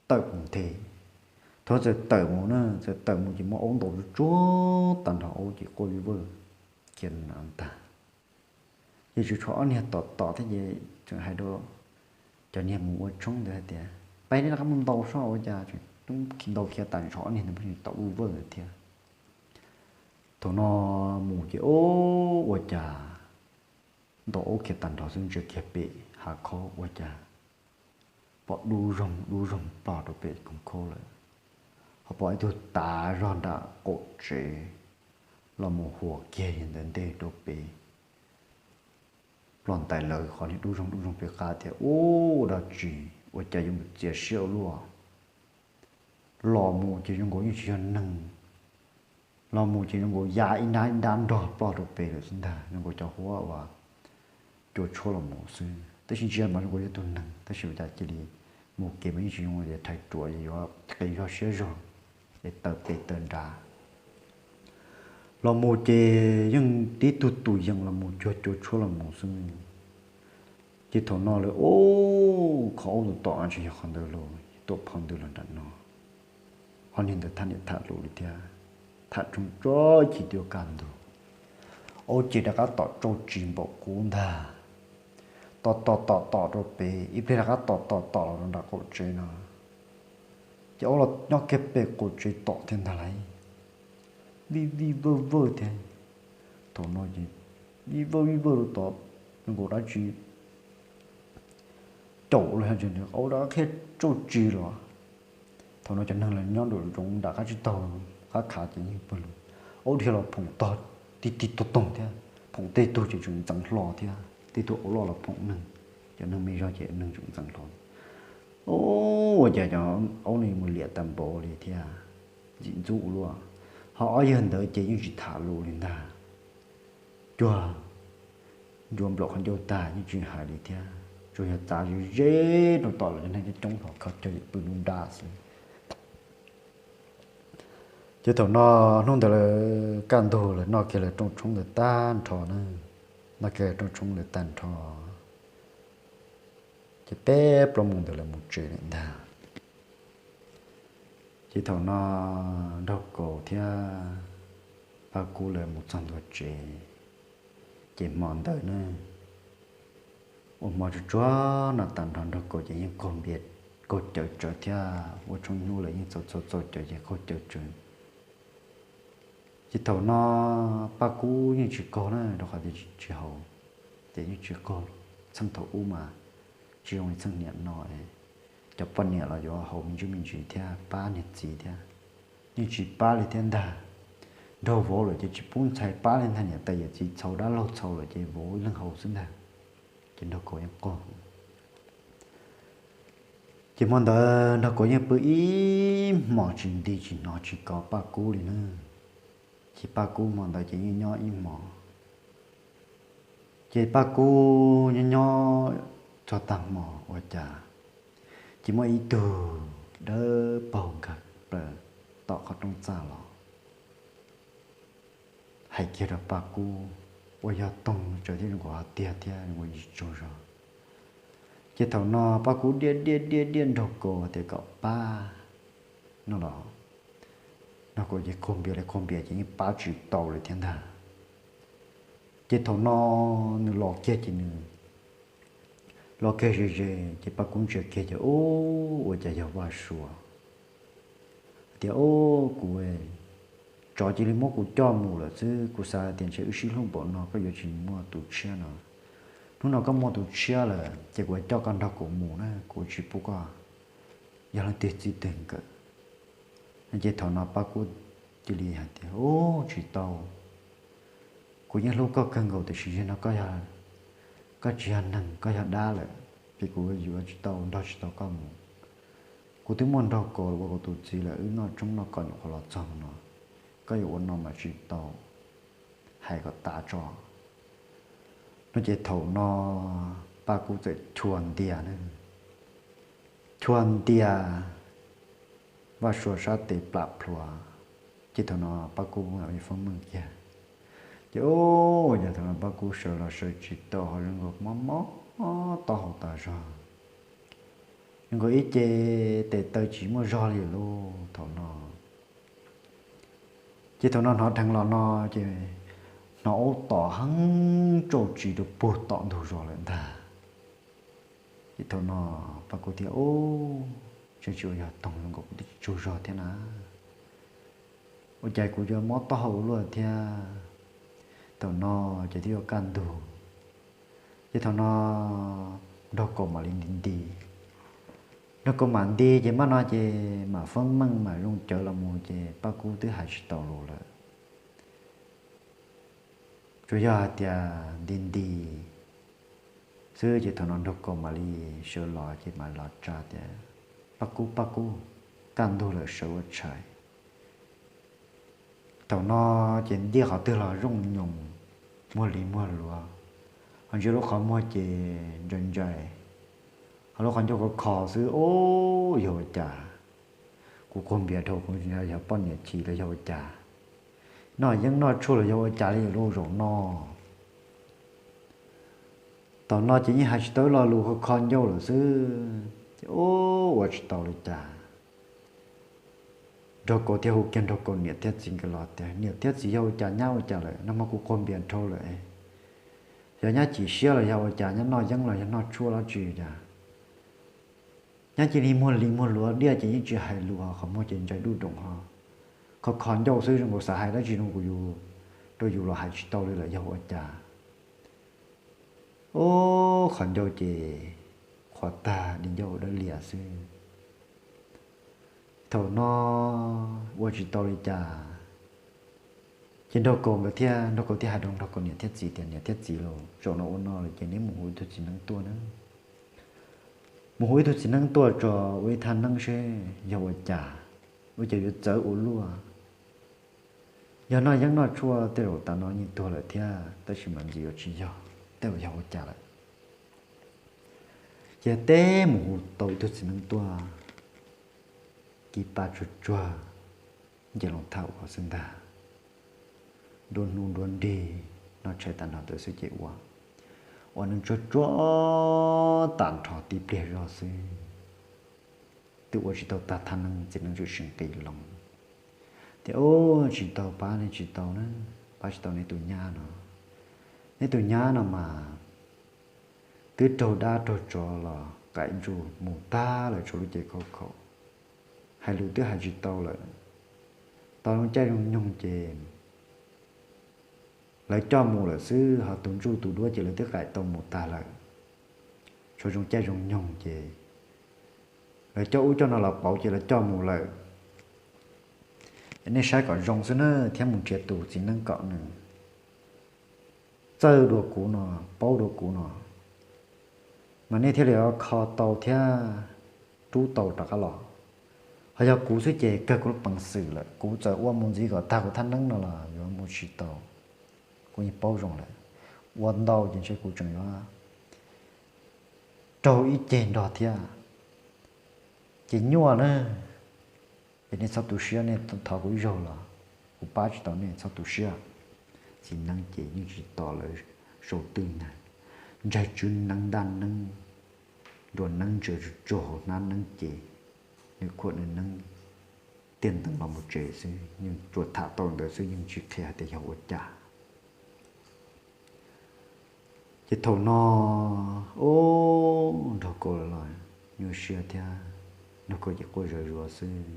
tawm mus thiab. Thaum txawm tawm mus na, txawm tawm mus ces muab aub ntaus tsuag tsuag tag nrho, aub ces quaj vij vawj kiag ntag. Ces tsuas tshuav ob niag tom tom thiab ces tseem hais rau cov niag mus ua tshoob ntawd hais tias, Peb nej rov qab mus ntaus soj, ua cas tseem ntaus khiav tag nrho, ob niag ntawd pheej tom vij vawj ntawd thiab. Thaum no mus ces ub, ua cas ntaus aub khiav tag nrho xwb, ntsia kiag pem hav khob ua cas pom dub zoog dub zoog plog rau pem koog khob lawm. Ho pom ib tug tav zog nram qaum tsev los mus huas kiag ntawm ntej rau pem plog ntais lawv qhov niag dub zoog dub zoog pem qab tias, Ub, dab tsi, ua cas yuav mus txias siab ua luaj? Los mus ces zoo nkaus yeej tsis yog neeg, los mus ces zoo nkaus ya ib nrab ib nrab nrog ploj rau pem lawm xwb ntag, zoo nkaus cov huab uas cua tshuab los mus xwb. Tab sis ntsia mas zoo nkaus yog tug neeg, tab sis ua cas cia li mus kev mas yeej tsis zoo li, rhais ruam yuav qis zog siab zog es taw pes taw nrad. Los mus ces yeej tib tug tus yees los mus cuag cua tshuab los mus xwb. Ces thaum no lawv, Ub, qhov aub tom tom tsis yog qhov ntawd lauj, tuaj phau ntws los nram no. Ob niag ntawd tham niam tham lus li thiab. Tham tsob tsob ci twb kaj ntug, aub ces rov qab tom tsauj tsis npaum qub ntag. Tom tom tom tom rau pem, ib pliag rov qab tom tom tom los rau nram qaum tsev no. Ces aub los nyob kiag pem qaum tsev tom thiab ntag lauj. Vij vij vawj vawj thiab. Thaum no ces vij vawj vij vawj rau tod, zoo nkaus dab tsi caum los yog aub rov qab qhib tsauj tsis los. Thaum no cov neeg los nyob nraum zoov nram qab tsib taug qab khav ces yeej pw lug. Aub dhia los phoom tog ti ti toog toog thiab, phoom tej tug ces tseem ntxeev hlo thiab, tej tug aub loj los phoom neeg, cov neeg me zog ces neeg tseem ntxeev hlo. Ua cas cov aub no mus liam tag npaum li thiab, ntxim ntxub ua luaj. Ho ob yawg ntawd ces yeej tsis tham lus li ntag. Cuag ncua nplaum qhov ncauj tag yeej tsis hais li thiab, tsuas yog txav ze ze rau tom lawv cov neeg coob coob hos kho cog yam pw nruab nrab xwb. Ces thaum no hnub ntawd lawv kaj ntug lawv noj kiag lawv rooj tshoob ntawd tag nrho na, noj kiag lawv rooj tshoob ntawd tag nrho, ces peb plaub moos ntawd lawv mus tsev lawm ntag. Ces thaum no Nraug Kaus thiab Paj Kub lawv mus txog ntua tsev, ces hmo ntawd na, ua hmo tsuag tsuag no tag nrho Nraug Kaus ces yeej qaug npias qaug cawv tsawv thiab, ua tshoob hnub lawm yeej txaus txaus txaus cawv ces qaug cawv tsawv. Ces thaum no Paj Kub yeej tsis qaug na, rau qhov tias tsis haus, ces yeej tsis qaug. Txheej thaum ub mas tsis zoo li txheej niaj no, cov poj niam los yuav haus me ntsis me ntsis thiab pab niag txiv thiab, yeej tsis pab li thiab ntag. Nraug vauv lawm ces tsis pub ntxhais pab li ntag, niam tais yawm txiv txhaum dab laug txhaum lawm ces vauv ib leeg haus xwb ntag. Ces Nraug Kaus yeej qaug. Ces hmo ntawd Nraug Kaus yeej pw ib hmos tsis nti tsis hnov tsis kov Paj Kub li na. Ces Paj Kub hmo ntawd ces yeej nyob ib hmos. Ces Paj Kub nyob nyob txog tag hmo ua cas ces muaj ib tug dawb paug nkag plaws tom qhov rooj txaj los hais kiag rau Paj Kub, ua yog toog tsawv thiab zoo nkaus hais tiag thiab zoo nkaus tsis tsaug zog. Ces thaum no Paj Kub diaj diaj diaj diaj Nraug Kaus tias kom pab no los, Nraug Kaus ces qaug npias li qaug npias ces yeej pab tsis tau li thiab ntag. Ces thaum no nws los kiag ces nws los kiag ze ze ces Paj Kub ntsia kiag ces ub, ua cas yog Vaj Suav. Tias ub, kuv, tsov cia li muab kuv coj mus lawm xwb, kuv xav tias ntshe wb sib hlub npaum no koj yuav tsis muaj tus tshiab no. Hnub no koj muaj tus tshiab lawm ces kuv coj koj nrog kuv mus na, kuv tsis pub koj yog leej twg txij twg nkawm. Ces thaum no Paj Kub cia li hais tias ub, tsis tau, kuv yeej hlub koj kawg nkaus tiam sis yog no koj tsis yog neeg, koj yog dab lawm, ces kuv yuav tsis tau nrog tsis tau koj mus. Kuv twb muaj Nraug Kaus ua kuv tus txiv lawm, wb noj tshoob noj kos nyuam qhuav los txog no, koj yuav ua no mas tsis tau, hais kom tas tso no. Ces thaum no Paj Kub txawm chua ntias na, chua ntias Vaj Suav sab tes plam plhuav. Ces thaum no Paj Kub foob meej kiag, ces ub, ua cas thaum no Paj Kub sawv los sawv tsis tau ho zoo nkaus mob mob taub hau tas zog, zoo nkaus ib ce tes taw tsis muaj zog li lauj thaum no. Ces thaum no hnov dheev los no ces hnov aub tom heev tsauj tsis rau puag tom ntug zos lawm ntag. Ces thaum no Paj Kub thiaj ub, tseem tsis ua yog toog zoo nkaus kuv twb tsis tsaug zog thiab na, ua cas kuv yuav mob taub hau ua luaj thiab. Thaum no ces twb yuav kaj ntug, ces thaum no Nraug Kaus mam li nti nti. Nraug Kaus mam nti ces mam no ces mam foob meej mam zoo cawv los mus ces Paj Kub twb hais tsis tau lus lawm. Tsuas yog hais tias nti nti xwb ces thaum no Nraug Kaus mam li sawv los ces mam los tsa tias, Paj Kub, Paj Kub, kaj ntug lawm sawv ua tshais. Thaum no ces ntiaj qhov twg los zoo nyoos, muag li muag luav, ho ntsia lub qhov muag ces ntsais ntsais, ho lub qhov ncauj kho kho xwb. Ub, yog ua cas? Kuv qaug npias dhau kuv yog poj niam chim los yog ua cas? Noj yeeb noj tshuaj los yog ua cas li lub zaum no? Thaum no ces yeej hais tsis tau ib lo lus, kho kho ncauj lawm xwb. Ces ub, ua tsis tau li cas. Nraug Kaus thiaj hu kiag Nraug Kaus niam thiab txiv nkawd los tias, Niam thiab txiv, yog ua cas nyab ua cas lawm no? Mas kuv quaj npias dhau lawm. Yog nyab chim siab los yog ua cas, nyab noj yeeb los yog noj tshuaj dab tsi cas? Nyab cia li muag li muag luav diaj ces yeej tsis hais lus, qhov muag ces ntsais duj doom ho kho kho ncauj xwb, zoo nkaus xav hais dab tsi rau yus los hais tsis tau li lawm, yog ua cas? Ub, qhov ncauj ces qhuav tag di ncauj dawb lias xwb. Thaum no ua tsis tau li cas, ces Nraug Kaus nkawd thiaj, Nraug Kaus thiaj hais rau Nraug Kaus niam thiab txiv tias, Niam thiab txiv lauj, zaum no ua no lawm ces neb mus hu ib tug txiv neeb tuaj na. Mus hu ib tug txiv neeb tuaj tso ua ib thaj neeb seb yog ua cas, ua cas yuav txawv ua luaj. Yog noj yeeb noj tshuaj tej zaum tas no yeej tuag lawm thiab, tab sis mas ntxim yuav tsis yog, tej zaum yog ua cas lawm. Ces teb mus hu tau ib tug txiv neeb tuaj, kib pab tsuag tsuag, nce loo thaj ua xwb ntag. Nruab hnub nruab nrig, noj tshais tag nrho tawm xwb ces ua, ua neeb tsuag tsuag tag nrho tib pliag zog xwb. Twb ua tsis tau tag thaj neeb, txiv neeb tseem sib nqis loo tias, Ub, tsis tau, pab nej tsis tau na, pab tsis tau neb tus nyab no. Neb tus nyab no mas twb raug dab raug tsov los qaim ntsuj mus tag lawm tshuav lub cev khauj khaum, hais lus twb hais tsis tau lawm. Tau zoo caij zoo nyoog ces lawv coj mus lawm xwb, ho tus ntsuj tus duab ces lawv twb qaim tau mus tag lawm, tshuav zoo caij zoo nyoog ces lawv coj ub coj no los pauv ces lawv coj mus lawm. Nej saib kom zoo xwb na, thiab mus nrhiav tus txiv neeb kom nws txawj dua kuv no, paub dua kuv no, mas nej thiaj li kho tau thiab rub tau rov qab los. Ho yog kuv xwb ces kawg kuv lub peev xwm lawm, kuv txawm ua mus ntxiv kom tag kuv thaj neeb no los yuav mus tsis tau. Kuv yeej paub zoo lawm, ua ntau ces ntshe kuv tseem yuav raug ib ceg nrog thiab. Ces nyuaj na, es nej txhob tu siab, nej thov kuv ib zaug los kuv pab tsis tau nej, txhob tu siab. Txiv neeb ces yeej tsis tos lawv sau twj ntag, ntsaig tswb neeb ntaj neeb, nruas neeb ntsaws tsuag tsuag hauv hnab neeb ces nws khuam nws neeb tiaj ntees los mus tsev xwb, yeej tsuas tham tau ntawd xwb, yeej tsis qhia hais tias yog ua cas. Ces thaum no, ub, Nraug Kaus los nyuaj siab thiab, Nraug Kaus ces quaj zom zuav xwb.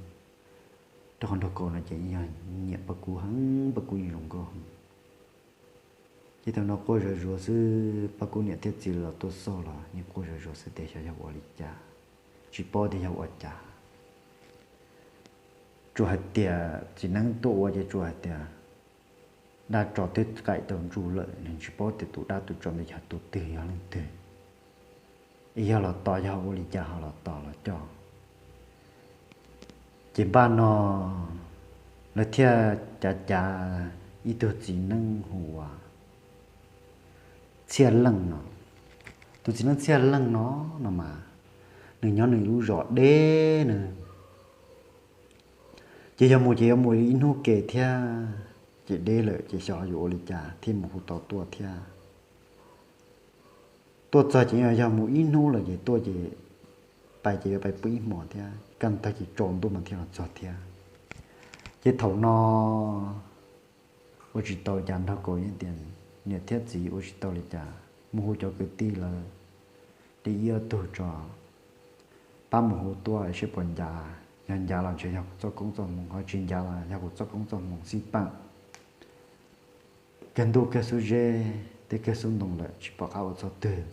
Rau qhov Nraug Kaus no ces yog nyiam Paj Kub heev, Paj Kub yeej zoo nkauj heev. Ces thaum no quaj zom zuav xwb, Paj Kub niam thiab txiv los tuaj xauj los yeej quaj zom zuav xwb tias xyov yog ua li cas, tsis paub tias yog ua cas. Tsuas hais tias txiv neeb tuaj ua ces tsuas hais tias dab tsov twb qaim tau ntsuj lawm, nws tsis paub tias tus dab tus tsov ntawd yog tus twg yog leej twg, es yog los tos yog ua li cas ho los tos los coj. Ces npaj no lawv thiaj cav cav ib tug txiv neeb hu ua Txhiaj Leej no. Tus txiv neeb Txhiaj Leej no, no mas nws nyob nws lub zos deb na, ces yog mus ces yuav mus ib hnub ke thiab, ces deb lawm ces xyov yuav ua li cas thiaj mus hu tau tuaj thiab. Tuaj txog ces yog mus ib hnub lawm ces tuaj ces pais ces yuav pais pw ib hmos thiab, kaj ntug ces tsaus ntuj mas thiaj los txog thiab. Ces thaum no ua tsis tau cas, Nraug Kaus yeej tias, Niam thiab txiv, ua tsis tau li cas, mus hu cov kwv tij lawv li ib ob tug tso, pab mus hu tuaj seb puas ncav. Yog ncav los ntshe yog kuv txoj koob txoj hmoo, ho tsis ncav los yog kuv txoj koob txoj hmoo xij peem, kawg ntuj kawg xub zeb, tej kawg xub ntoo lawm tsis pom qab ua txog twg.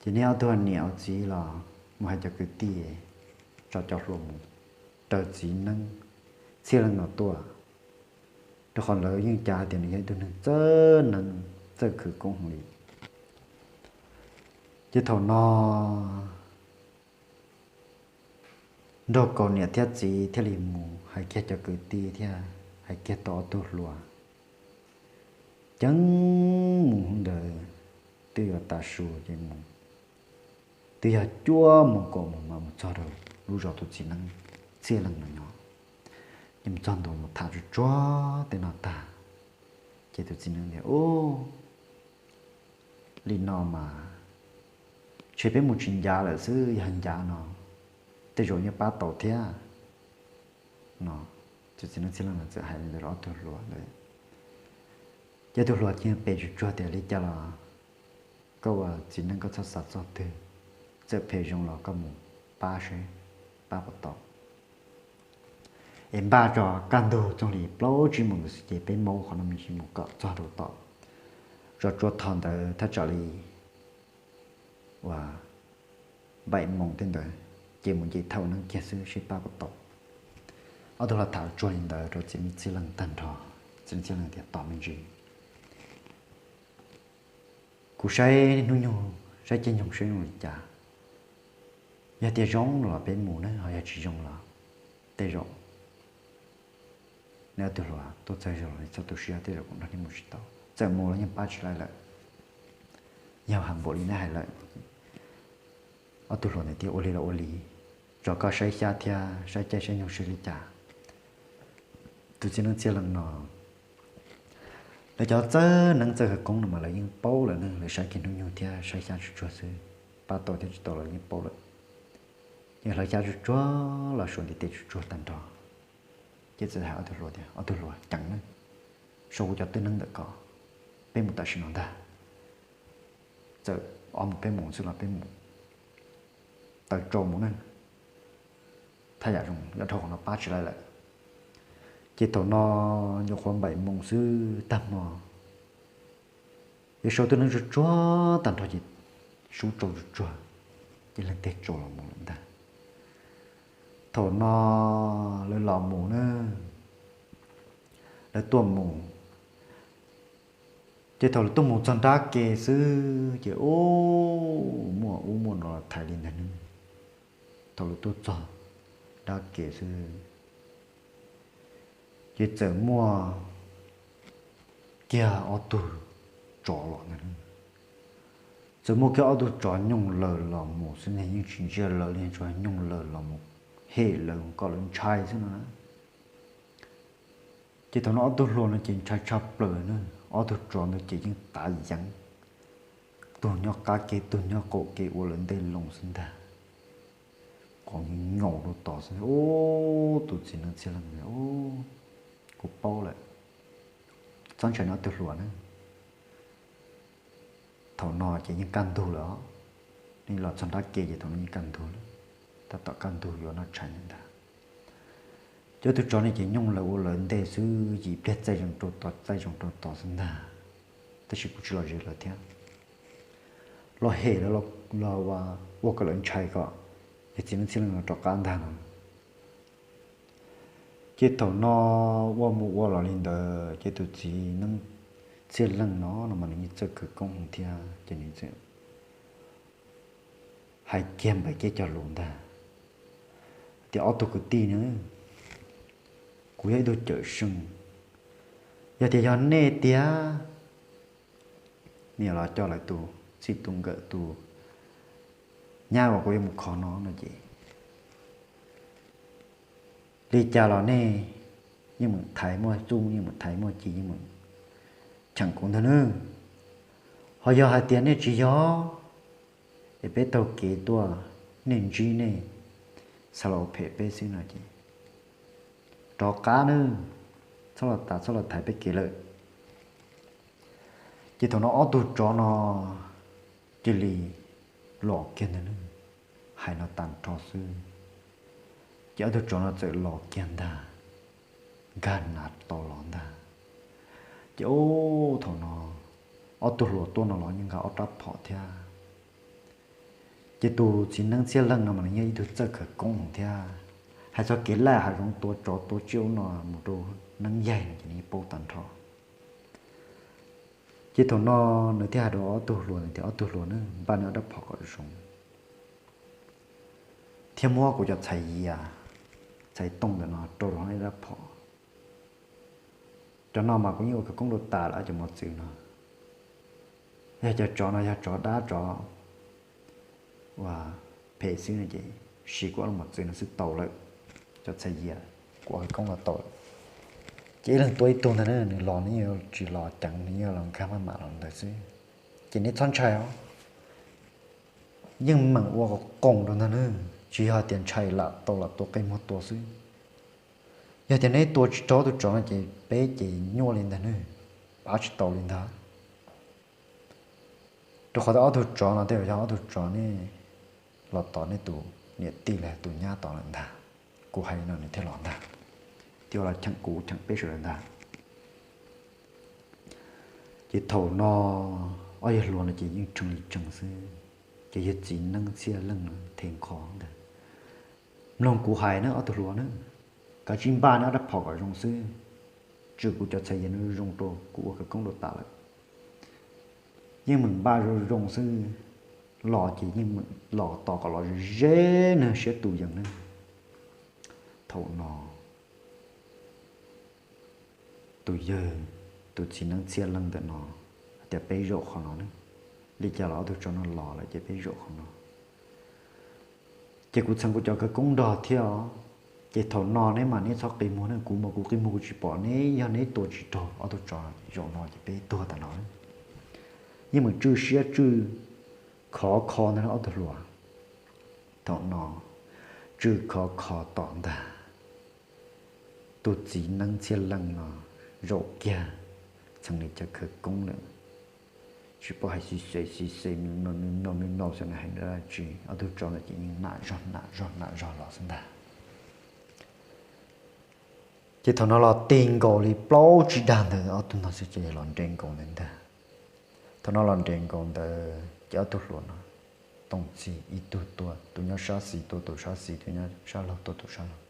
Ces neb ob tug niam ua txiv los mus hais cov kwv tij tso cov hluas mus raws txiv neeb Txhiaj Leej no tuaj, rau qhov lawv yeej cav hais tias nws yog ib tug neeg txawj neeb txawj khwv koob heev li. Ces thaum no Nraug Kaus niam thiab txiv thiaj li mus hais kiag cov kwv tij thiab hais kiag tau ob tug hluas, ceev mus hnub ntawd twb yuav tav su ces mus, twb yog cuaj moos kaum moos mas mus txog rau lub zos tus txiv neeb Txhiaj Leej no nyob. Ces mus txog ntua mus tham tsuag tsuag tej no tag, ces tus txiv neeb tias, Ub, li no mas ntshe peb mus tsis ncav lawm xwb, yog ncav no tej zaum yeej pab tau thiab. No, tus txiv neeb txhiaj leej no txawm hais li ntawd rau ob tug hluas ntawd. Ces ob tug hluas cia li pem tsuag tsuag tias, Li cas los koj ua txiv neeb koj txhob xav txog twg, txawm phem zoo los koj mus pab seb pab puas tau. Es npaj tso kaj ntug txog li plaub tsib moos ntawd xwb ces peb maub qhov no me ntsis mus kom txog rau tom zos Tsua Thos ntawd thaj tsam li uas npaim moos tej ntawd, ces mus nce thaj neeb kiag xwb seb pab puas tau. Ob tug hluas tham tsuag li ntawd rau txiv neeb txhiaj leej tag nrho, txiv neeb txhiaj leej tias, Tos me ntsis, kuv saib hnub nyoog, saib caij nyoog saib zoo li cas. Yog tias zoo los peb mus ne, ho yog tsis zoo los tej zaum neb ob tug hluas tuaj txog zog los txhob tu siab, tej zaum kuv nrog neb mus tsis tau. Txawm mus los yeej pab tsis laib lawm. Yog hais npaum li neb hais lawm. Ob tug hluas ntawd tias, Ua li los ua li, tso koj saib xyab thiab saib caij saib nyoog seb li cas. Tus txiv neeb txhiaj leej no, lawv cov txawj neeb txawj khawv koob no mas lawv yeej paub lawm ne, lawv saib kiag hnub nyoog thiab saib xyab tsuag tsuag xwb, pab tau thiab tsis tau lawv yeej paub lawm. Ces hlawv xyab tsuag tsuag los suav ntiv tes tsuag tsuag tag nrho, ces txawm hais ob tug hluas tias, Ob tug hluas, ceev nawb, sau kuv cov twj neeb ntawm ko, peb mus tam sim no ntag. Txawm ob moos peb moos xwb los peb mus, taw tsau mus ne, thaj yam zoo, yog dhau qhov no pab tsis laib lawm. Ces thaum no nyuam qhuav npaim moos xwb tag hmo, ces sau twj neeb tsuag tsuag tag nrho ces sub tsau tsuag tsuag, ces leej twg tsaus los mus lawm ntag. Thaum no lawv los mus na, lawv tuaj mus, ces thaum lawv tuaj mus txog nrab ke xwb ces ub, muaj ub muaj no los thaiv li ntag ne. Thaum lawv tuaj txog nrab ke xwb ces txawm muaj kiag ob tug tsov los ntag. Txawm muaj kiag ob tug tsov nyooj lawm los mus xwb ne, yeej tsis ntsia lawv li, tsuas nyooj lawm los mus hem lawv kom lawv ntshai xwb no na. Ces thaum no ob tug hluas no ces ntshai tshaj plaws na, ob tug tsov ntawd ces yeej tav yeev, tug nyob qab ke tug nyob qaum ke ua lawv ntej loo xwb ntag. Qhov nkaus rau tod xwb, ub, tus txiv neeb txhiaj leej, ub, kuv paub lawm, txhob ntshai ob tug hluas na. Thaum no ces yeej kaj ntug lawm os, nej los txog nrab ke ces thaum no yeej kaj ntug lawm, tab tom kaj ntug yuav noj tshais ntag. Ces ob tug tsov no ces nyooj lawv ua lawv ntej xwb, yim pliag txaij zoo rau tod txaij zoo rau tod xwb ntag, tab sis kuj tsis los ze lawv thiab, los hem lawv, los ua kom lawv ntshai kom yog txiv neeb txhiaj leej no rov qab ntag no. Ces thaum no ua mus ua los li ntawd ces tus txiv neeb txhiaj leej no no mas nws yeej txawj khawv koob thiab ces nws txawm hais kiag npaim kiag cov lus ntag tias, Ob tug kwv tij na, kuv yog ib tug cawm seej, yog tias yog nej tiag, nej los coj lawv tus txij tus nkawm tus nyab uas kuv yuav mus kho no no ces li cas los nej yeej meem thaiv muaj txuj, yeej meem thaiv muaj ci, yeej meem cheem kuv ntag nawb. Ho yog hais tias nej tsis yog, es peb taug kev tuaj, nej ntsib nej xav los ua phem peb xwb no ces rov qab nawb, txhob los tas txhob los thaiv peb kev lawm. Ces thaum no ob tug tsov no cia li los kiag ntag nawb. Hais no tag nrho xwb ces ob tug tsov no txawm los kiag ntag, nkag nav tau los ntag. Ces ub, thaum no ob tug hluas tuaj no los yeej nqa ob rab phom thiab. Ces tus txiv neeb txhiaj leej no mas nws yog ib tug txawj khawv koob thiab, hais txog kev laj hav zoov tua tsov tua tsiaj ub no mus rau neeb yaig no ces nws yeej paub tag nrho. Ces thaum no nws thiaj hais rau ob tug hluas ntawd tias, Ob tug hluas na, npaj nej ob rab phom kom zoo thiab muab kuv cov txhais yias, txhais tooj ntawm no rau rau hauv nej rab phom. Cov no mas kuv yeej ua khawv koob rau tas lawm cov mos txwv no. Yog cov tsov no yog tsov dab tsov uas phem xwb no ces siv kuv ob lub mos txwv no xwb tau lawm. Cov txhais yias kuv ua khawv koob los tau lawm. Ces ib leeg tua ib tug ntag na, nws los nws yeej tsis los ceev, nws yeej los nkag maj mam los ntawd xwb. Ces nej txhob ntshai os, yeej meem ua qoom rau ntag na, tsis yog tias ntshai lam tau los tua qe muag tua xwb. Yog tias neb tua tsis raug ob tug tsov no ces peb ces nyuaj li ntag ne, pab tsis tau li ntag. Rau qhov tias ob tug tsov no tej zaum yog ob tug tsov nej los tom nej tus niam tij los tus nyab tom lawm ntag. Kuv hais no nws thiaj los ntag, thiaj los cheem kuv cheem peb sawv daws ntag. Ces thaum no ob yawg hluas no ces yeej tshee li tshee xwb, ces yawg txiv neeb Txhiaj Leej no them nkho ntag, mloog kuv hais na ob tug hluas na, kav tsij npaj neb ob rab phom kom zoo xwb, tswm kuv cov txhais yas no zoo rau kuv ua khawv koob rau tas lawm. Yeej meem npaj zoo zoo xwb, los ces yeej meem los tos kom los ze ze nws siab tus yees ne. Thaum no tus yawg, tus txiv neeb Txhiaj Leej ntawm no hais tias peb zaum qhov no ne, li cas los ob tug tsov no los lawm ces peb zaum qhov no. Ces kuv txheem kuv cov khawv koob nrog thiab os. Ces thaum no neb mas neb txhob qi muag ne, kuv mas kuv qi muag kuv tsis pom, neb yog neb tua tsis raug ob tug tsov zaum no ces peb tuag tas no. Yeej meem tswj siab tswj khov kho ntag ob tug hluas. Thaum no tswj khov kho tom ntag, tus txiv neeb Txhiaj Leej no zaum kiag txheem nws cov khawv koob lawm, tsis paub hais xis xes xis xes, mlo mlo mlo xwb, nws hais dab tsi ob tug tsov ntawd ces yeej nam zog nam zog nam zog los xwb ntag. Ces thaum no los tig nkaus li plaub tsib dag ntawd ob tug no xwb ces los nres nkaus ntawd ntag. Thaum no los nres nkaus ntawd ces ob tug hluas no toom txij ib tug tua tus nyob sab xis, tua tus sab xis, tus nyob sab laug tua tus sab laug.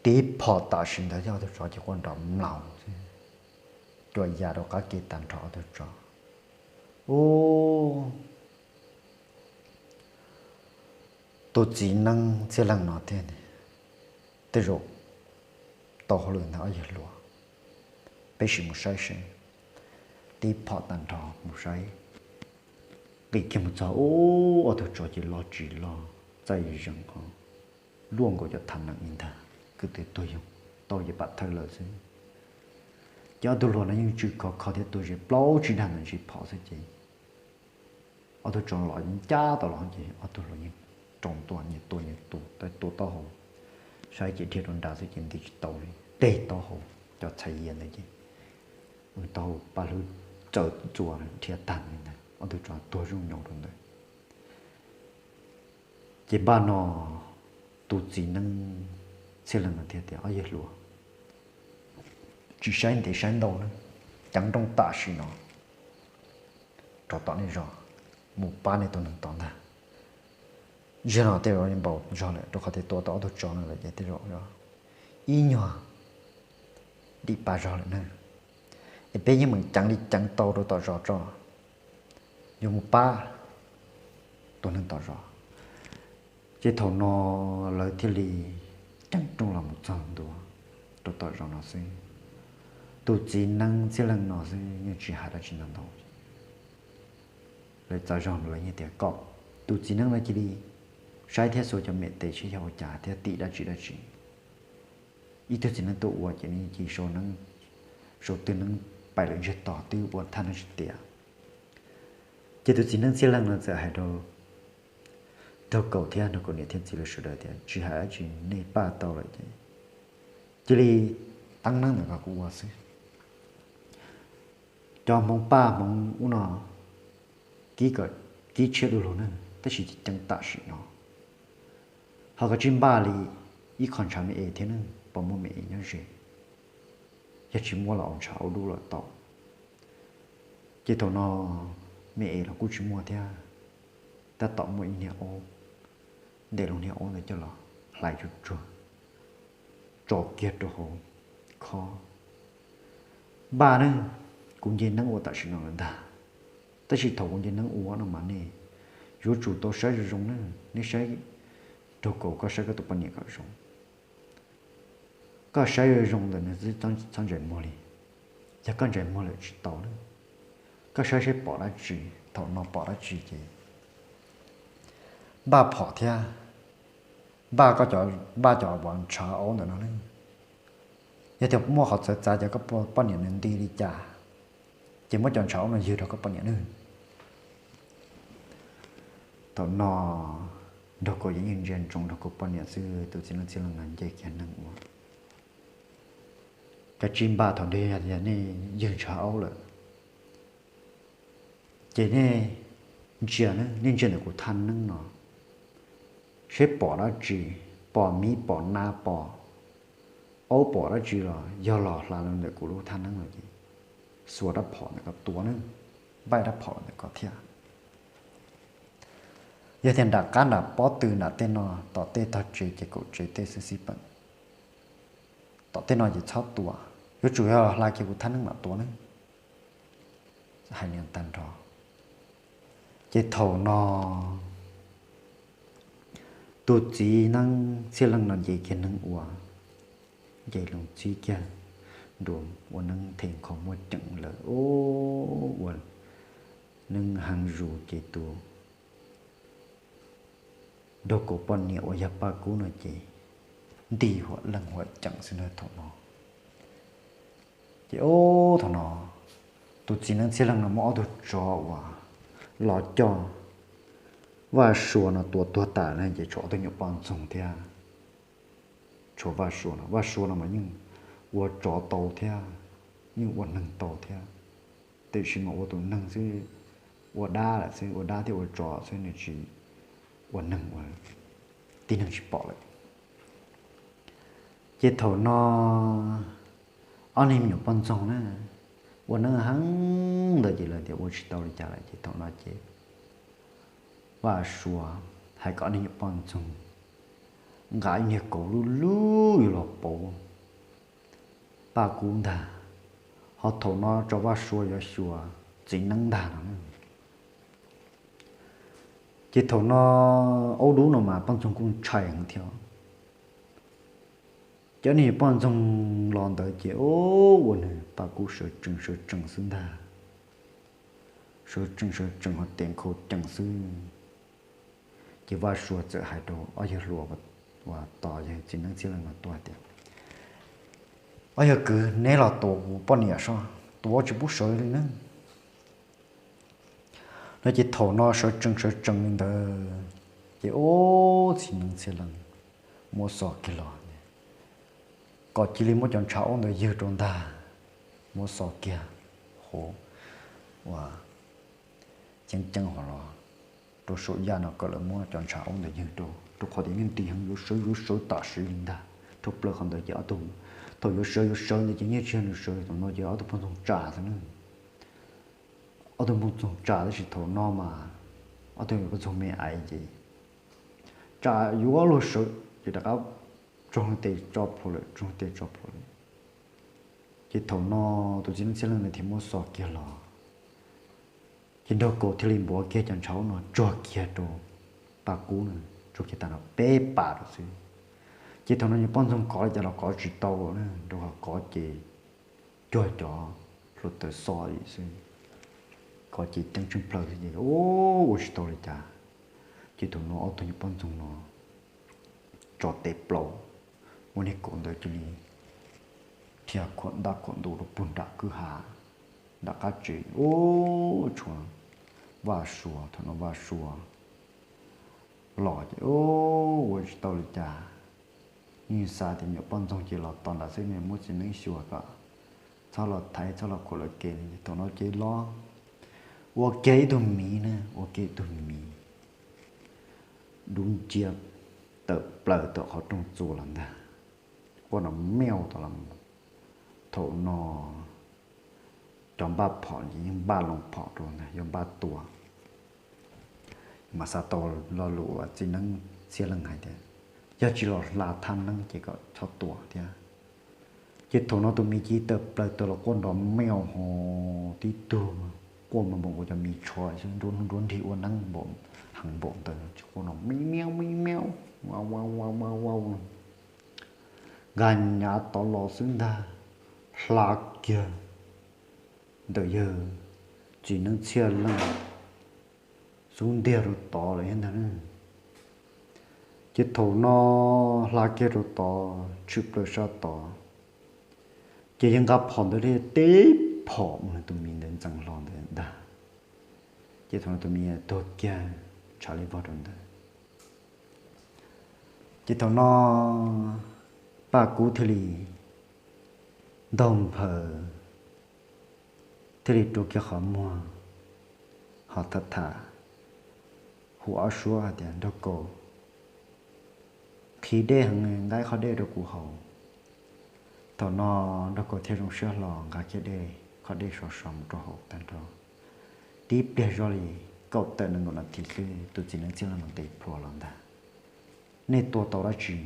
Tiv phom tam sim ntawd thiab ob tug tsov ces quaj nrov mlaus xwb, cuam yam rau qab ke tag nrho ob tug tsov. Ub, tus txiv neeb Txhiaj Leej no thiaj, tej zaum tau hauj lwm ntag ob yawg hluas, peb sim mus saib seb. Tiv phom tag nrho mus saib, nqis kiag mus txog ub ob tug tsov ces loj tsis loj, txaij zees ho luaj nkaus cov thav nees li ntag, kwv tw tuag yoog tau ces pam thawj lawm xwb. Ces ob tug hluas no yeej tswj khov kho thiab tua ze plaub tsib dag ntawd ntsib phom xwb ces ob tug tsov los ncaj tau los ces ob tug hluas yeej rau ntua nyias tua nyias tua, tua taub hau, saib ces dhia rau nrad xwb ces nti tsis tau li, teg taub hau, cov txhais yias ntawd ces taub hau paj hlwb txawm ntxuav dhia tag li ntawd, ob tug tsov tuag zooj nyoos rau ntawd. Ces npaj no tus txiv neeb Txhiaj Leej no thiaj tias ob yawg hluas, tsis saib ntev saib ntau na, ceev nrooj tam sim no rov tom nej zos mus pab nej tus neeg tom ntag. Zaum no tej zaum npaum zog lawm rau qhov tias tua tau ob tug tsov no lawm ces tej zaum ib nyuag dim pa zog lawm na, es peb yeej meem ceev li ceev tau rau tom zos tso, yuav mus pab tus neeg tom zos. Ces thaum no lawv thiaj li ceev nrooj los mus txog ntua rau tom zos no xwb. Tus txiv neeb Txhiaj Leej no xwb yeej tsis hais dab tsi ntau ntau. Lawv txav zog lawv yeej tias kom tus txiv neeb no cia li saib thiab xuas cov mem tes seb yog ua cas thiab tim dab tsi dab tsi. Ib tug txiv neeb tuaj ua ces nws cia li sau twg neeb pais lawm ntseg tog twb ua thaj neeb tsis tiav. Ces tus txiv neeb Txhiaj Leej no txawm hais rau Nraug Kaus thiab Nraug Kaus niam thiab txiv lawv sawv daws tias tsis hais dab tsi, nej paj tau lawm ces cia li teeb neeb ntawm ko kuv ua xwb. Cov hmoov paj hmoov ub no kib tshiab du lug ne, tab sis ceev tam sim no ho koj tsij npaj li ib qho ntshav me es thiab ne, puas muaj me es nyob ze? Yog tsis muaj los ua ntshav ua dub lawm tau. Ces thaum no me es los kuj tsis muaj thiab, tab tom muaj ib niag aub, ntes lub niag aub ntawd coj los hlais tsuag tsuag tso kiag rau hauv khob. Npaj ne, kuv nce neeb ua tam sim no lawm ntag, tab sis thaum kuv nce neeb ua no mas nej yuav tsum tau saib zoo zoo ne. Nej saib, Nraug Kaus, koj saib koj tus poj niam kom zoo. Koj saib zoo zoo ntawm nws, txhob ntsais muag li. Yog koj ntsais muag lawm tsis tau ne. Koj saib saib pom dab tsi, thaum no pom dab tsi ces npaj phom thiab npaj koj, npaj cov ntshav aub ntawm no ne. Yog tias muaj qhov txawv txav ces koj poj niam nws nti li cas, ces muab cov ntshav aub no ywg rau koj poj niam ne. Thaum no Nraug Kaus yeej ntsia ntsoov Nraug Kaus poj niam xwb, tus txiv neeb Txhiaj Leej no nce kiag neeb ua. Yog tsis npaj thaum ntawd yog tias nej ywg ntshav aub lawm, ces nej ntsia, nej ntsia ntawm kuv thaj neeb no, seb pom dab tsi, pom miv pom na pom aub pom dab tsi los yog los hla ntawm kuv lub thaj neeb no ces xuas rab phom ntawm ko tua ne, npaij rab phom ntawm ko thiab. Yog tias nram qab nram pob tw nram tej no, tom tej tog tsev ces kaum tsev tej xwb xib peem, tom tej no ces txhob tua, yuav tsum yog hla kiag kuv thaj neeb mam tua ne. Hais li tag nrho, ces thaum no tus txiv neeb txhiaj leej no nce kiag neeb ua, nce loo txib kiag nruas ua neeb them nkhaus muaj ceem lawm, ua neeb heev zus ces tus nraug kaus poj niam uas yog Paj Kub no ces nti huam leej huam ceem xwb na thaum no. Ces ub thaum no tus txiv neeb txhiaj leej no muab ob tug tsov uas los coj Vaj Sua no tua tuag tas na ces tshuav ob tug nyuam poj ntxoog thiab. Tshuav Vaj Sua no, Vaj Sua no mas yeej ua tsov tau thiab, yeej ua neeg tau thiab, tiam sis mas ua tus neeg xwb, ua dab lawm xwb, ua dab thiab ua tsov xwb, nws tsis ua neeg, ua tib neeg tsis pom lawm. Ces thaum no ob niag me nyuam poj ntxoog na, ua neeb heev ntawd ces lawv tias ua tsis tau li cas lawm ces thaum no ces Vaj Sua hais kom ob niag nyuam poj ntxoog nqa ib niag kauv lub lub yuav los pauv Paj Kub ntag, ho thaum no tso Vaj Sua yuav xyuas txiv neeb ntag no. Ces thaum no aub dub no mas poj ntxoog kuj ntshai heev thiab. Ces ob niag poj ntxoog los ntawd ces ub ua nws Paj Kub sawv tsees sawv tsees xwb ntag, sawv tsees sawv tsees ho tes nkhaus cees xwb. Ces Vaj Sua txawm hais rau ob yawg hluas uas tos yawg txiv neeb txhiaj leej no tuaj tias, Ob yawg kwv, neb los tua kuv poj niam soj, tua tsis pub sawv li ne. No ces thaum no sawv tsees sawv tsees li ntawd, ces ub txiv neeb txhiaj leej muab xov kiag los, kom cia li muab cov ntshav aub ntawd ywg rau ntag, muab xov kiag hauv ua ceeb ceeb hov los rau saum yaj no kom lawv muab cov ntshav aub ntawd ywg rau, rau qhov tias yeej nti heev, yuav sawv yuav sawv tam sim li ntag. Dhau plaws qhov ntawd ces ob tug, thaum yuav sawv yuav sawv ntawd ces yeej tsis yog nws sawv, thaum no ces ob tug poj ntxoog tsam xwb na. Ob tug poj ntxoog tsam tab sis thaum no mas ob tug poj ntxoog me aiv ces tsam yuav luag sawv ces rov qab tsoog tes tso plhuav lawm, tsoog tes tso plhuav lawm. Ces thaum no tus txiv neeb txhiaj leej nws thiaj muab xov kiag los, ces nraug kaus thiaj li npuav kiag cov ntshav aub no tsuag kiag rau Paj Kub na, tsuag kiag tag nrho peb pas rau xwb. Ces thaum no nyuam poj ntxoog kov li cas los kov tsis tau na, rau qhov kov ces cuag cov hluav taws xo li xwb, kov ces ceeb tsheej plaws xwb ces ua tsis tau li cas. Ces thaum no ob tug nyuam poj ntxoog no tso tes plaub, muab niag kaus ntawd cia li dhia khuam ntaj khuam ntuj rau puag nram kwj ha, nram qab tsev ub tshuav Vaj Sua. Thaum no Vaj Sua los ces ua tsis tau li cas, yeej xav tias nyuam poj ntxoog ces los tos nram xwb, muab txiv neeb xyuas kom txhob los thaiv txhob los khuam lawv kev. Thaum no ces los ua kiag ib tug miv na, ua kiag ib tug miv dub nciab tawm plaws tom qhov rooj txua los ntag, quaj nrov meoj tom los. Thaum no cov npaj phom ces yeej npaj loo phom rau ntag, yuav npaj tua. Mas xav tau lo lus uas txiv neeb txhiaj leej hais tias, yog tsis los hla thaj neeb ces kom txhob tua thiab. Ces thaum no tus miv cia li tawm plaws tawm los quaj nrov meoj ho, tib tug quaj mas npaum nkaus cov miv tsho xwb, nruab hnub nruab nrig ua neeb npaum heev npaum ntawd, tsis quaj no me meob me meob, ua ua ua ua ua, nkag nyav tod los xwb ntag, hla kiag ntawm yawg txiv neeb txhiaj leej xub ntiag rau tod lawm thiab ntag. Ces thaum no hla kiag rau tod tshwm plaws sab tod, ces yawg nqa phom ntawd thiaj teb phom mus tus miv ntawd ntxeev hlo ntawd ntag. Ces thaum no tus miv tuag kiag ntshav li vog rau ntawd. Ces thaum no Paj Kub thiaj li Ntaug Nphaws thiaj li rua kiag qhov muag, ho tham tham hu ob suab hais tias, Nraug Kaus, nqhis dej heev, nqa ib qho dej rau kuv haus. Thaum no Nraug Kaus thiaj zoo siab hlo nqa kiag dej, qhov dej sov sov mus rau haus tag nrho. Tib pliag zoj li kaum tawm nees nkaum nas this xwb, tus txiv neeb txhiaj leej no nqis plhuav los ntag. Nej tua tau dab tsi?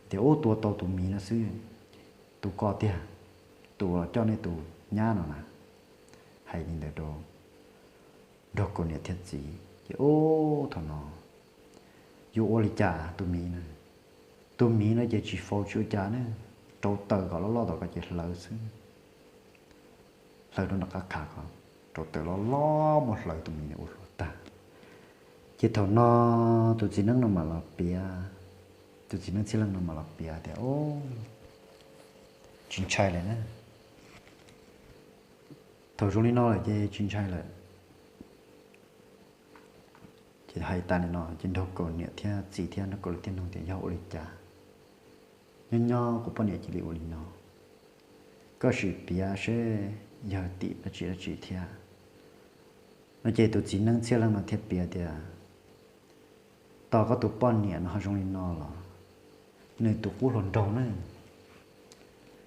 Tias, Ub, tua tau tus miv no xwb, tus ko tiag, tus uas los coj nej tus nyab no na. Hais li ntawd rau Nraug Kaus niam thiab txiv ces, Ub, thaum no yuav ua li cas tus miv na? Tus miv no ces tsis faus tsis ua cas ne, rauv taws kom loj loj tom ko ces hlawv xwb. Hlawv rau nram qab khav ko, rauv taws loj loj muab hlawv tus miv no ua hluas tag. Ces thaum no tus txiv neeb no mam los piav, tus txiv neeb txhiaj leej no mam los piav tias, Ub, tsis ntshai lawm na. Thaum zoo li no lawm ces tsis ntshai lawm. Ces hais tas li no ces Nraug Kaus niam thiab txiv thiab Nraug Kaus lawv thiaj nug tias, Yog ua li cas nyob nyob kuv poj niam cia li ua li no? Koj sim piav seb yog tim dab tsi dab tsi thiab. No ces tus txiv neeb txhiaj leej no thiaj piav tias, Tos koj tus poj niam no ho zoo li no los nws tus qub hluas nraug na.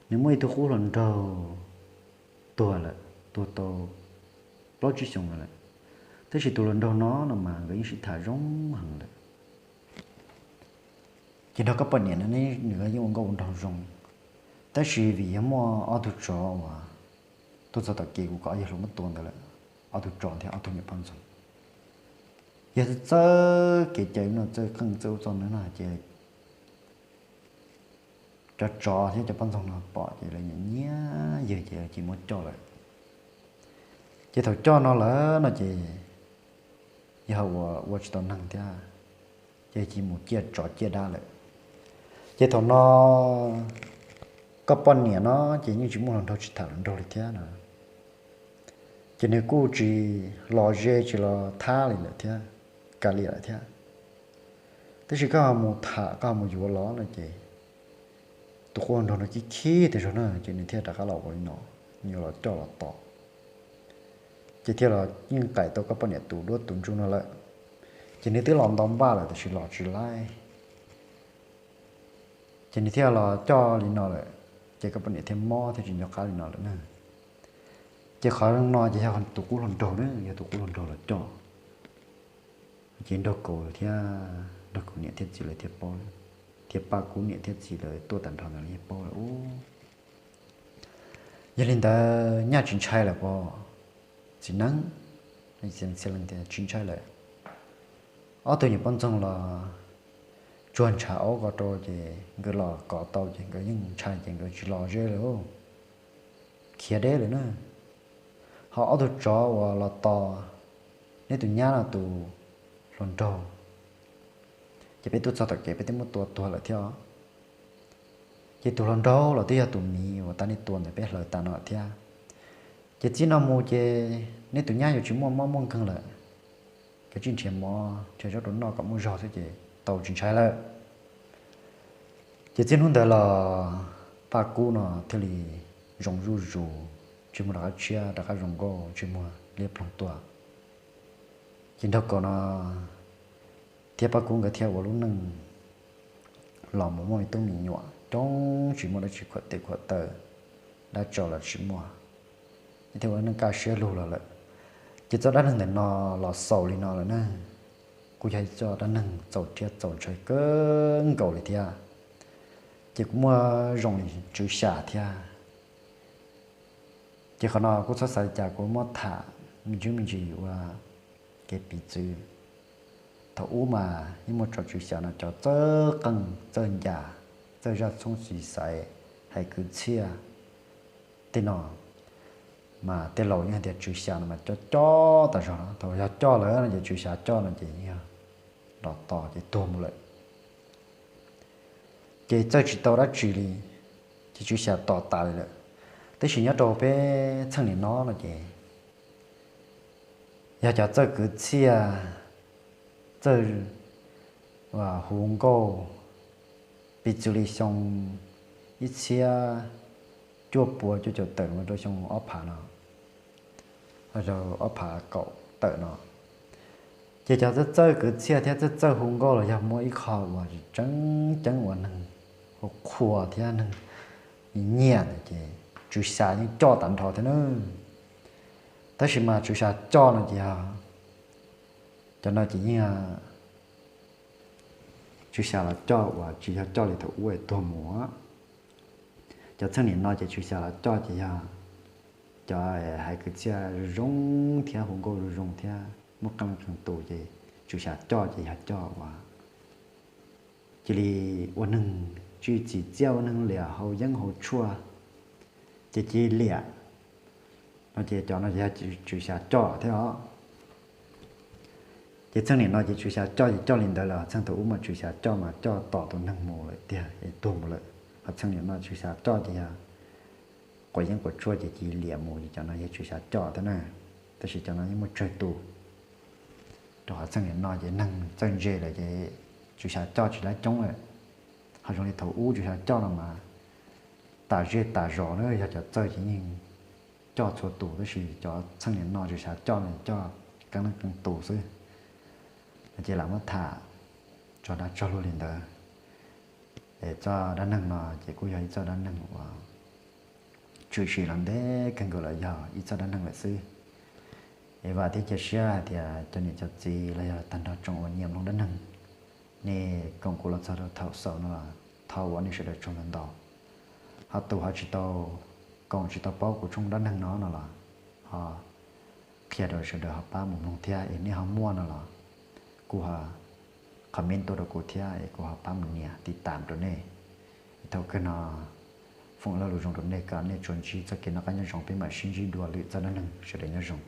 Nws muaj ib tug qub hluas nraug tuag lawm, tuag tau plaub tsib xyoos lawm. Tab sis tus hluas nraug no no mas nkawd yeej sib tham zoo heev lawm. Ces nrog koj poj niam no nws yeej ua nkauj ua nraug zoo, tab sis vim yog muaj ob tug tsov uas tuaj txog tom kev kuv kom ob yawg hluas muab tua ntawd lawm, ob tug tsov thiab ob tug nyuam poj ntxoog. Yog txawj kev cai no, txawj qeej txawj ub txoj no no ces cov tsov thiab cov poj ntxoog no pom ces lawv nyiam nyiam yawg ces lawv cia li muab coj lawm. Ces thaum coj no lawm no ces yog ua ua tsis tau neeg thiab, ces cia li mus ciaj tsov ciaj dab lawm. Ces thaum no koj poj niam no ces yeej tsis muaj hluas nraug tsis tham hluas nraug li thiab no. Ces nws kuj tsis los ze tsis los thab li lawm thiab, kav liam lawm thiab. Tab sis koj ho mus tham koj ho mus yuav los no ces tus qub hluas nraug no khib khib tas zog na ces nws thiaj rov qab los ua li no, nws yuav los coj los tos. Ces thiaj los yeej qaim tau koj poj niam tus duab tus ntsuj no lawm. Ces nws twb los ntau npaj lawm tab sis los tsis laib. Ces nws thiaj los coj li no lawm, ces koj poj niam thiaj mob thiaj tsis nco qab li no lawm na. Ces qhov no ces yog tus qub hluas nraug na, yog tus qub hluas nraug los coj. Ces Nraug Kaus thiab Nraug Kaus niam thiab txiv lawv thiaj paub, thiab Paj Kub niam thiab txiv lawv tuaj tag nrho ntawd lawv thiaj paub lawm ub. Yog li ntawd nyaj tsis ntshai lawm pom txiv neeb, txiv neeb txhiaj leej tias tsis ntshai lawm. Ob tug nyuam poj ntxoog los tsuag ntshav aub ko rau ces nkawd los kov tau ces nkawd yeej ntshai ces nkawd tsis los ze lawm, khiav deb lawm na. Ho ob tug tsov uas los tos neb tus nyab no tus hluas nraug, ces peb tuaj txog tom kev peb twb muab tua tuag lawm thiab. Ces tus hluas nraug los twb yog tus miv uas tas neb tua ntawd peb hlawv tas no thiab. Ces txij no mus ces neb tus nyab yuav tsis muaj mob muaj nkeeg lawm, kav tsij nrhiav mov nrhiav zaub rau noj kom muaj zog xwb ces tau tsis ntshai lawm. Ces txij hnub ntawd los Paj Kub no thiaj li zoo zuj zus, tsis muaj rov qab tshiab rov qab zoo nkauj tsis muaj liab ploog tuaj. Ces Nraug Kaus no thiab Paj Kub nkawd thiaj ua lub neej los mus muaj me tub me nyuam coob tsis muaj dab tsi khuam tes khuam taw, dab tso los tsis muaj, thiaj ua lub neej kaj siab lug los lawm. Ces txoj dab neeg ntawm no los xaus li no lawm na. Kuj yog ib txoj dab neeg txaus rhiab txaus ntshai kawg nkaus li thiab. Ces kuj muaj zoo li tswv xyam thiab. Ces qhov no kuj txhob xav li cas, kuv muab tham me ntsis me ntsis ua kev piv txwv. Thaum ub mas yeej muaj tsov tswv xyam no cov txawj qeej txawj ncas, txawj zaj txhooj xis xaiv, hais kwv txhiaj tej no, mas tej laus yeej hais tias tswv xyam no mas coj coj tas zog no, thaum yog coj lawm no ces tswv xyam coj no ces yeej yog los tos ces tuag mus lawm. Ces txawj tsis tau dab tsi li, ces tswv xyam tom tas li lawm. Tab sis nyob rau peb txheej nim no no ces yog cov txawj kwv txhiaj, txawj hu nkauj, piv txwv li xyoo ib txhiab cuaj pua cuaj caum tawm mus rau xyoo ob phav no, ob phav kaum tawm no, ces cov txawj txawj kwv txhiaj thiab txawj txawj hu nkauj los yog muaj ib qho uas tseem ceeb uas neeg hu qhuas thiab neeg nyiam ntawd ces Tswv Xya yeej coj tag nrho thiab na. Tab sis mas Tswv Xya coj no ces yog, cov no ces yeej Tswv Xya los coj uas tsis yog coj li thaum ub es tuag mus. Cov txheej niam no ces Tswv Xya los coj ces yog cov hais kwv txhiaj zoo thiab hu nkauj zoo zoo thiab muaj qee leej qee tus ces Tswv Xya coj ces yog coj uas cia li ua neeg tswj txim txiaj, ua neeg liam hau yeeb hau tshuaj, ces cia li liam no ces cov no yog Tswv Xya coj thiab os. Ces txheej niam no ces Tswv Xya coj ces coj li ntawd lawm, txheej thaum ub mas Tswv Xya coj mas coj tom tus neeg mus lawm tiag es tuag mus lawm. Ho txheej niam no Tswv Xya coj ces yog quav yeeb quav tshuaj ces cia li liam mus ces cov no yog Tswv Xya coj thiab na. Tab sis cov no yeej muaj tsawg tus, rau qhov txheej niam no ces neeg txawj ntse lawm ces Tswv Xya coj tsis lab coob lawm. Ho zoo li thaum ub Tswv Xya coj no mas tas zej tas zos na, yog cov txawj ces yeej coj txhua tus, tab sis cov txheej niam no Tswv Xya coj no coj qee leej qee tus xwb. No ces lam muab tham tso dab tso luag li ntawd. Es txoj dab neeg no ces kuj yog ib txoj dab neeg uas tshwm sim los ntev kawg nkaus los yog ib txoj dab neeg lawm xwb. Es vam thiab cia siab hais tias cov niam cov txiv los yog tag nrho tsoom uas nyiam mloog dab neeg, nej koom kuv los txog rau thaum xaus no los thov ua nej sawv daws tsaug ntau ntau. Ho tus ho tsis tau koom tsis tau paub kuv tshooj dab neeg no no los ho qhia rau sawv daws ho pab mus mloog thiab, es nej ho muaj no los kuj ho comment tuaj rau kuv thiab es kuv ho pab mus nias tiv tam rau nej. Es thaum kawg no foom ib lo lus zoo rau nej kom nej tsuas ntsib txoj kev noj qab nyob zoo, peb mam sib ntsib dua lwm txoj dab neeg, sawv daws nyob zoo.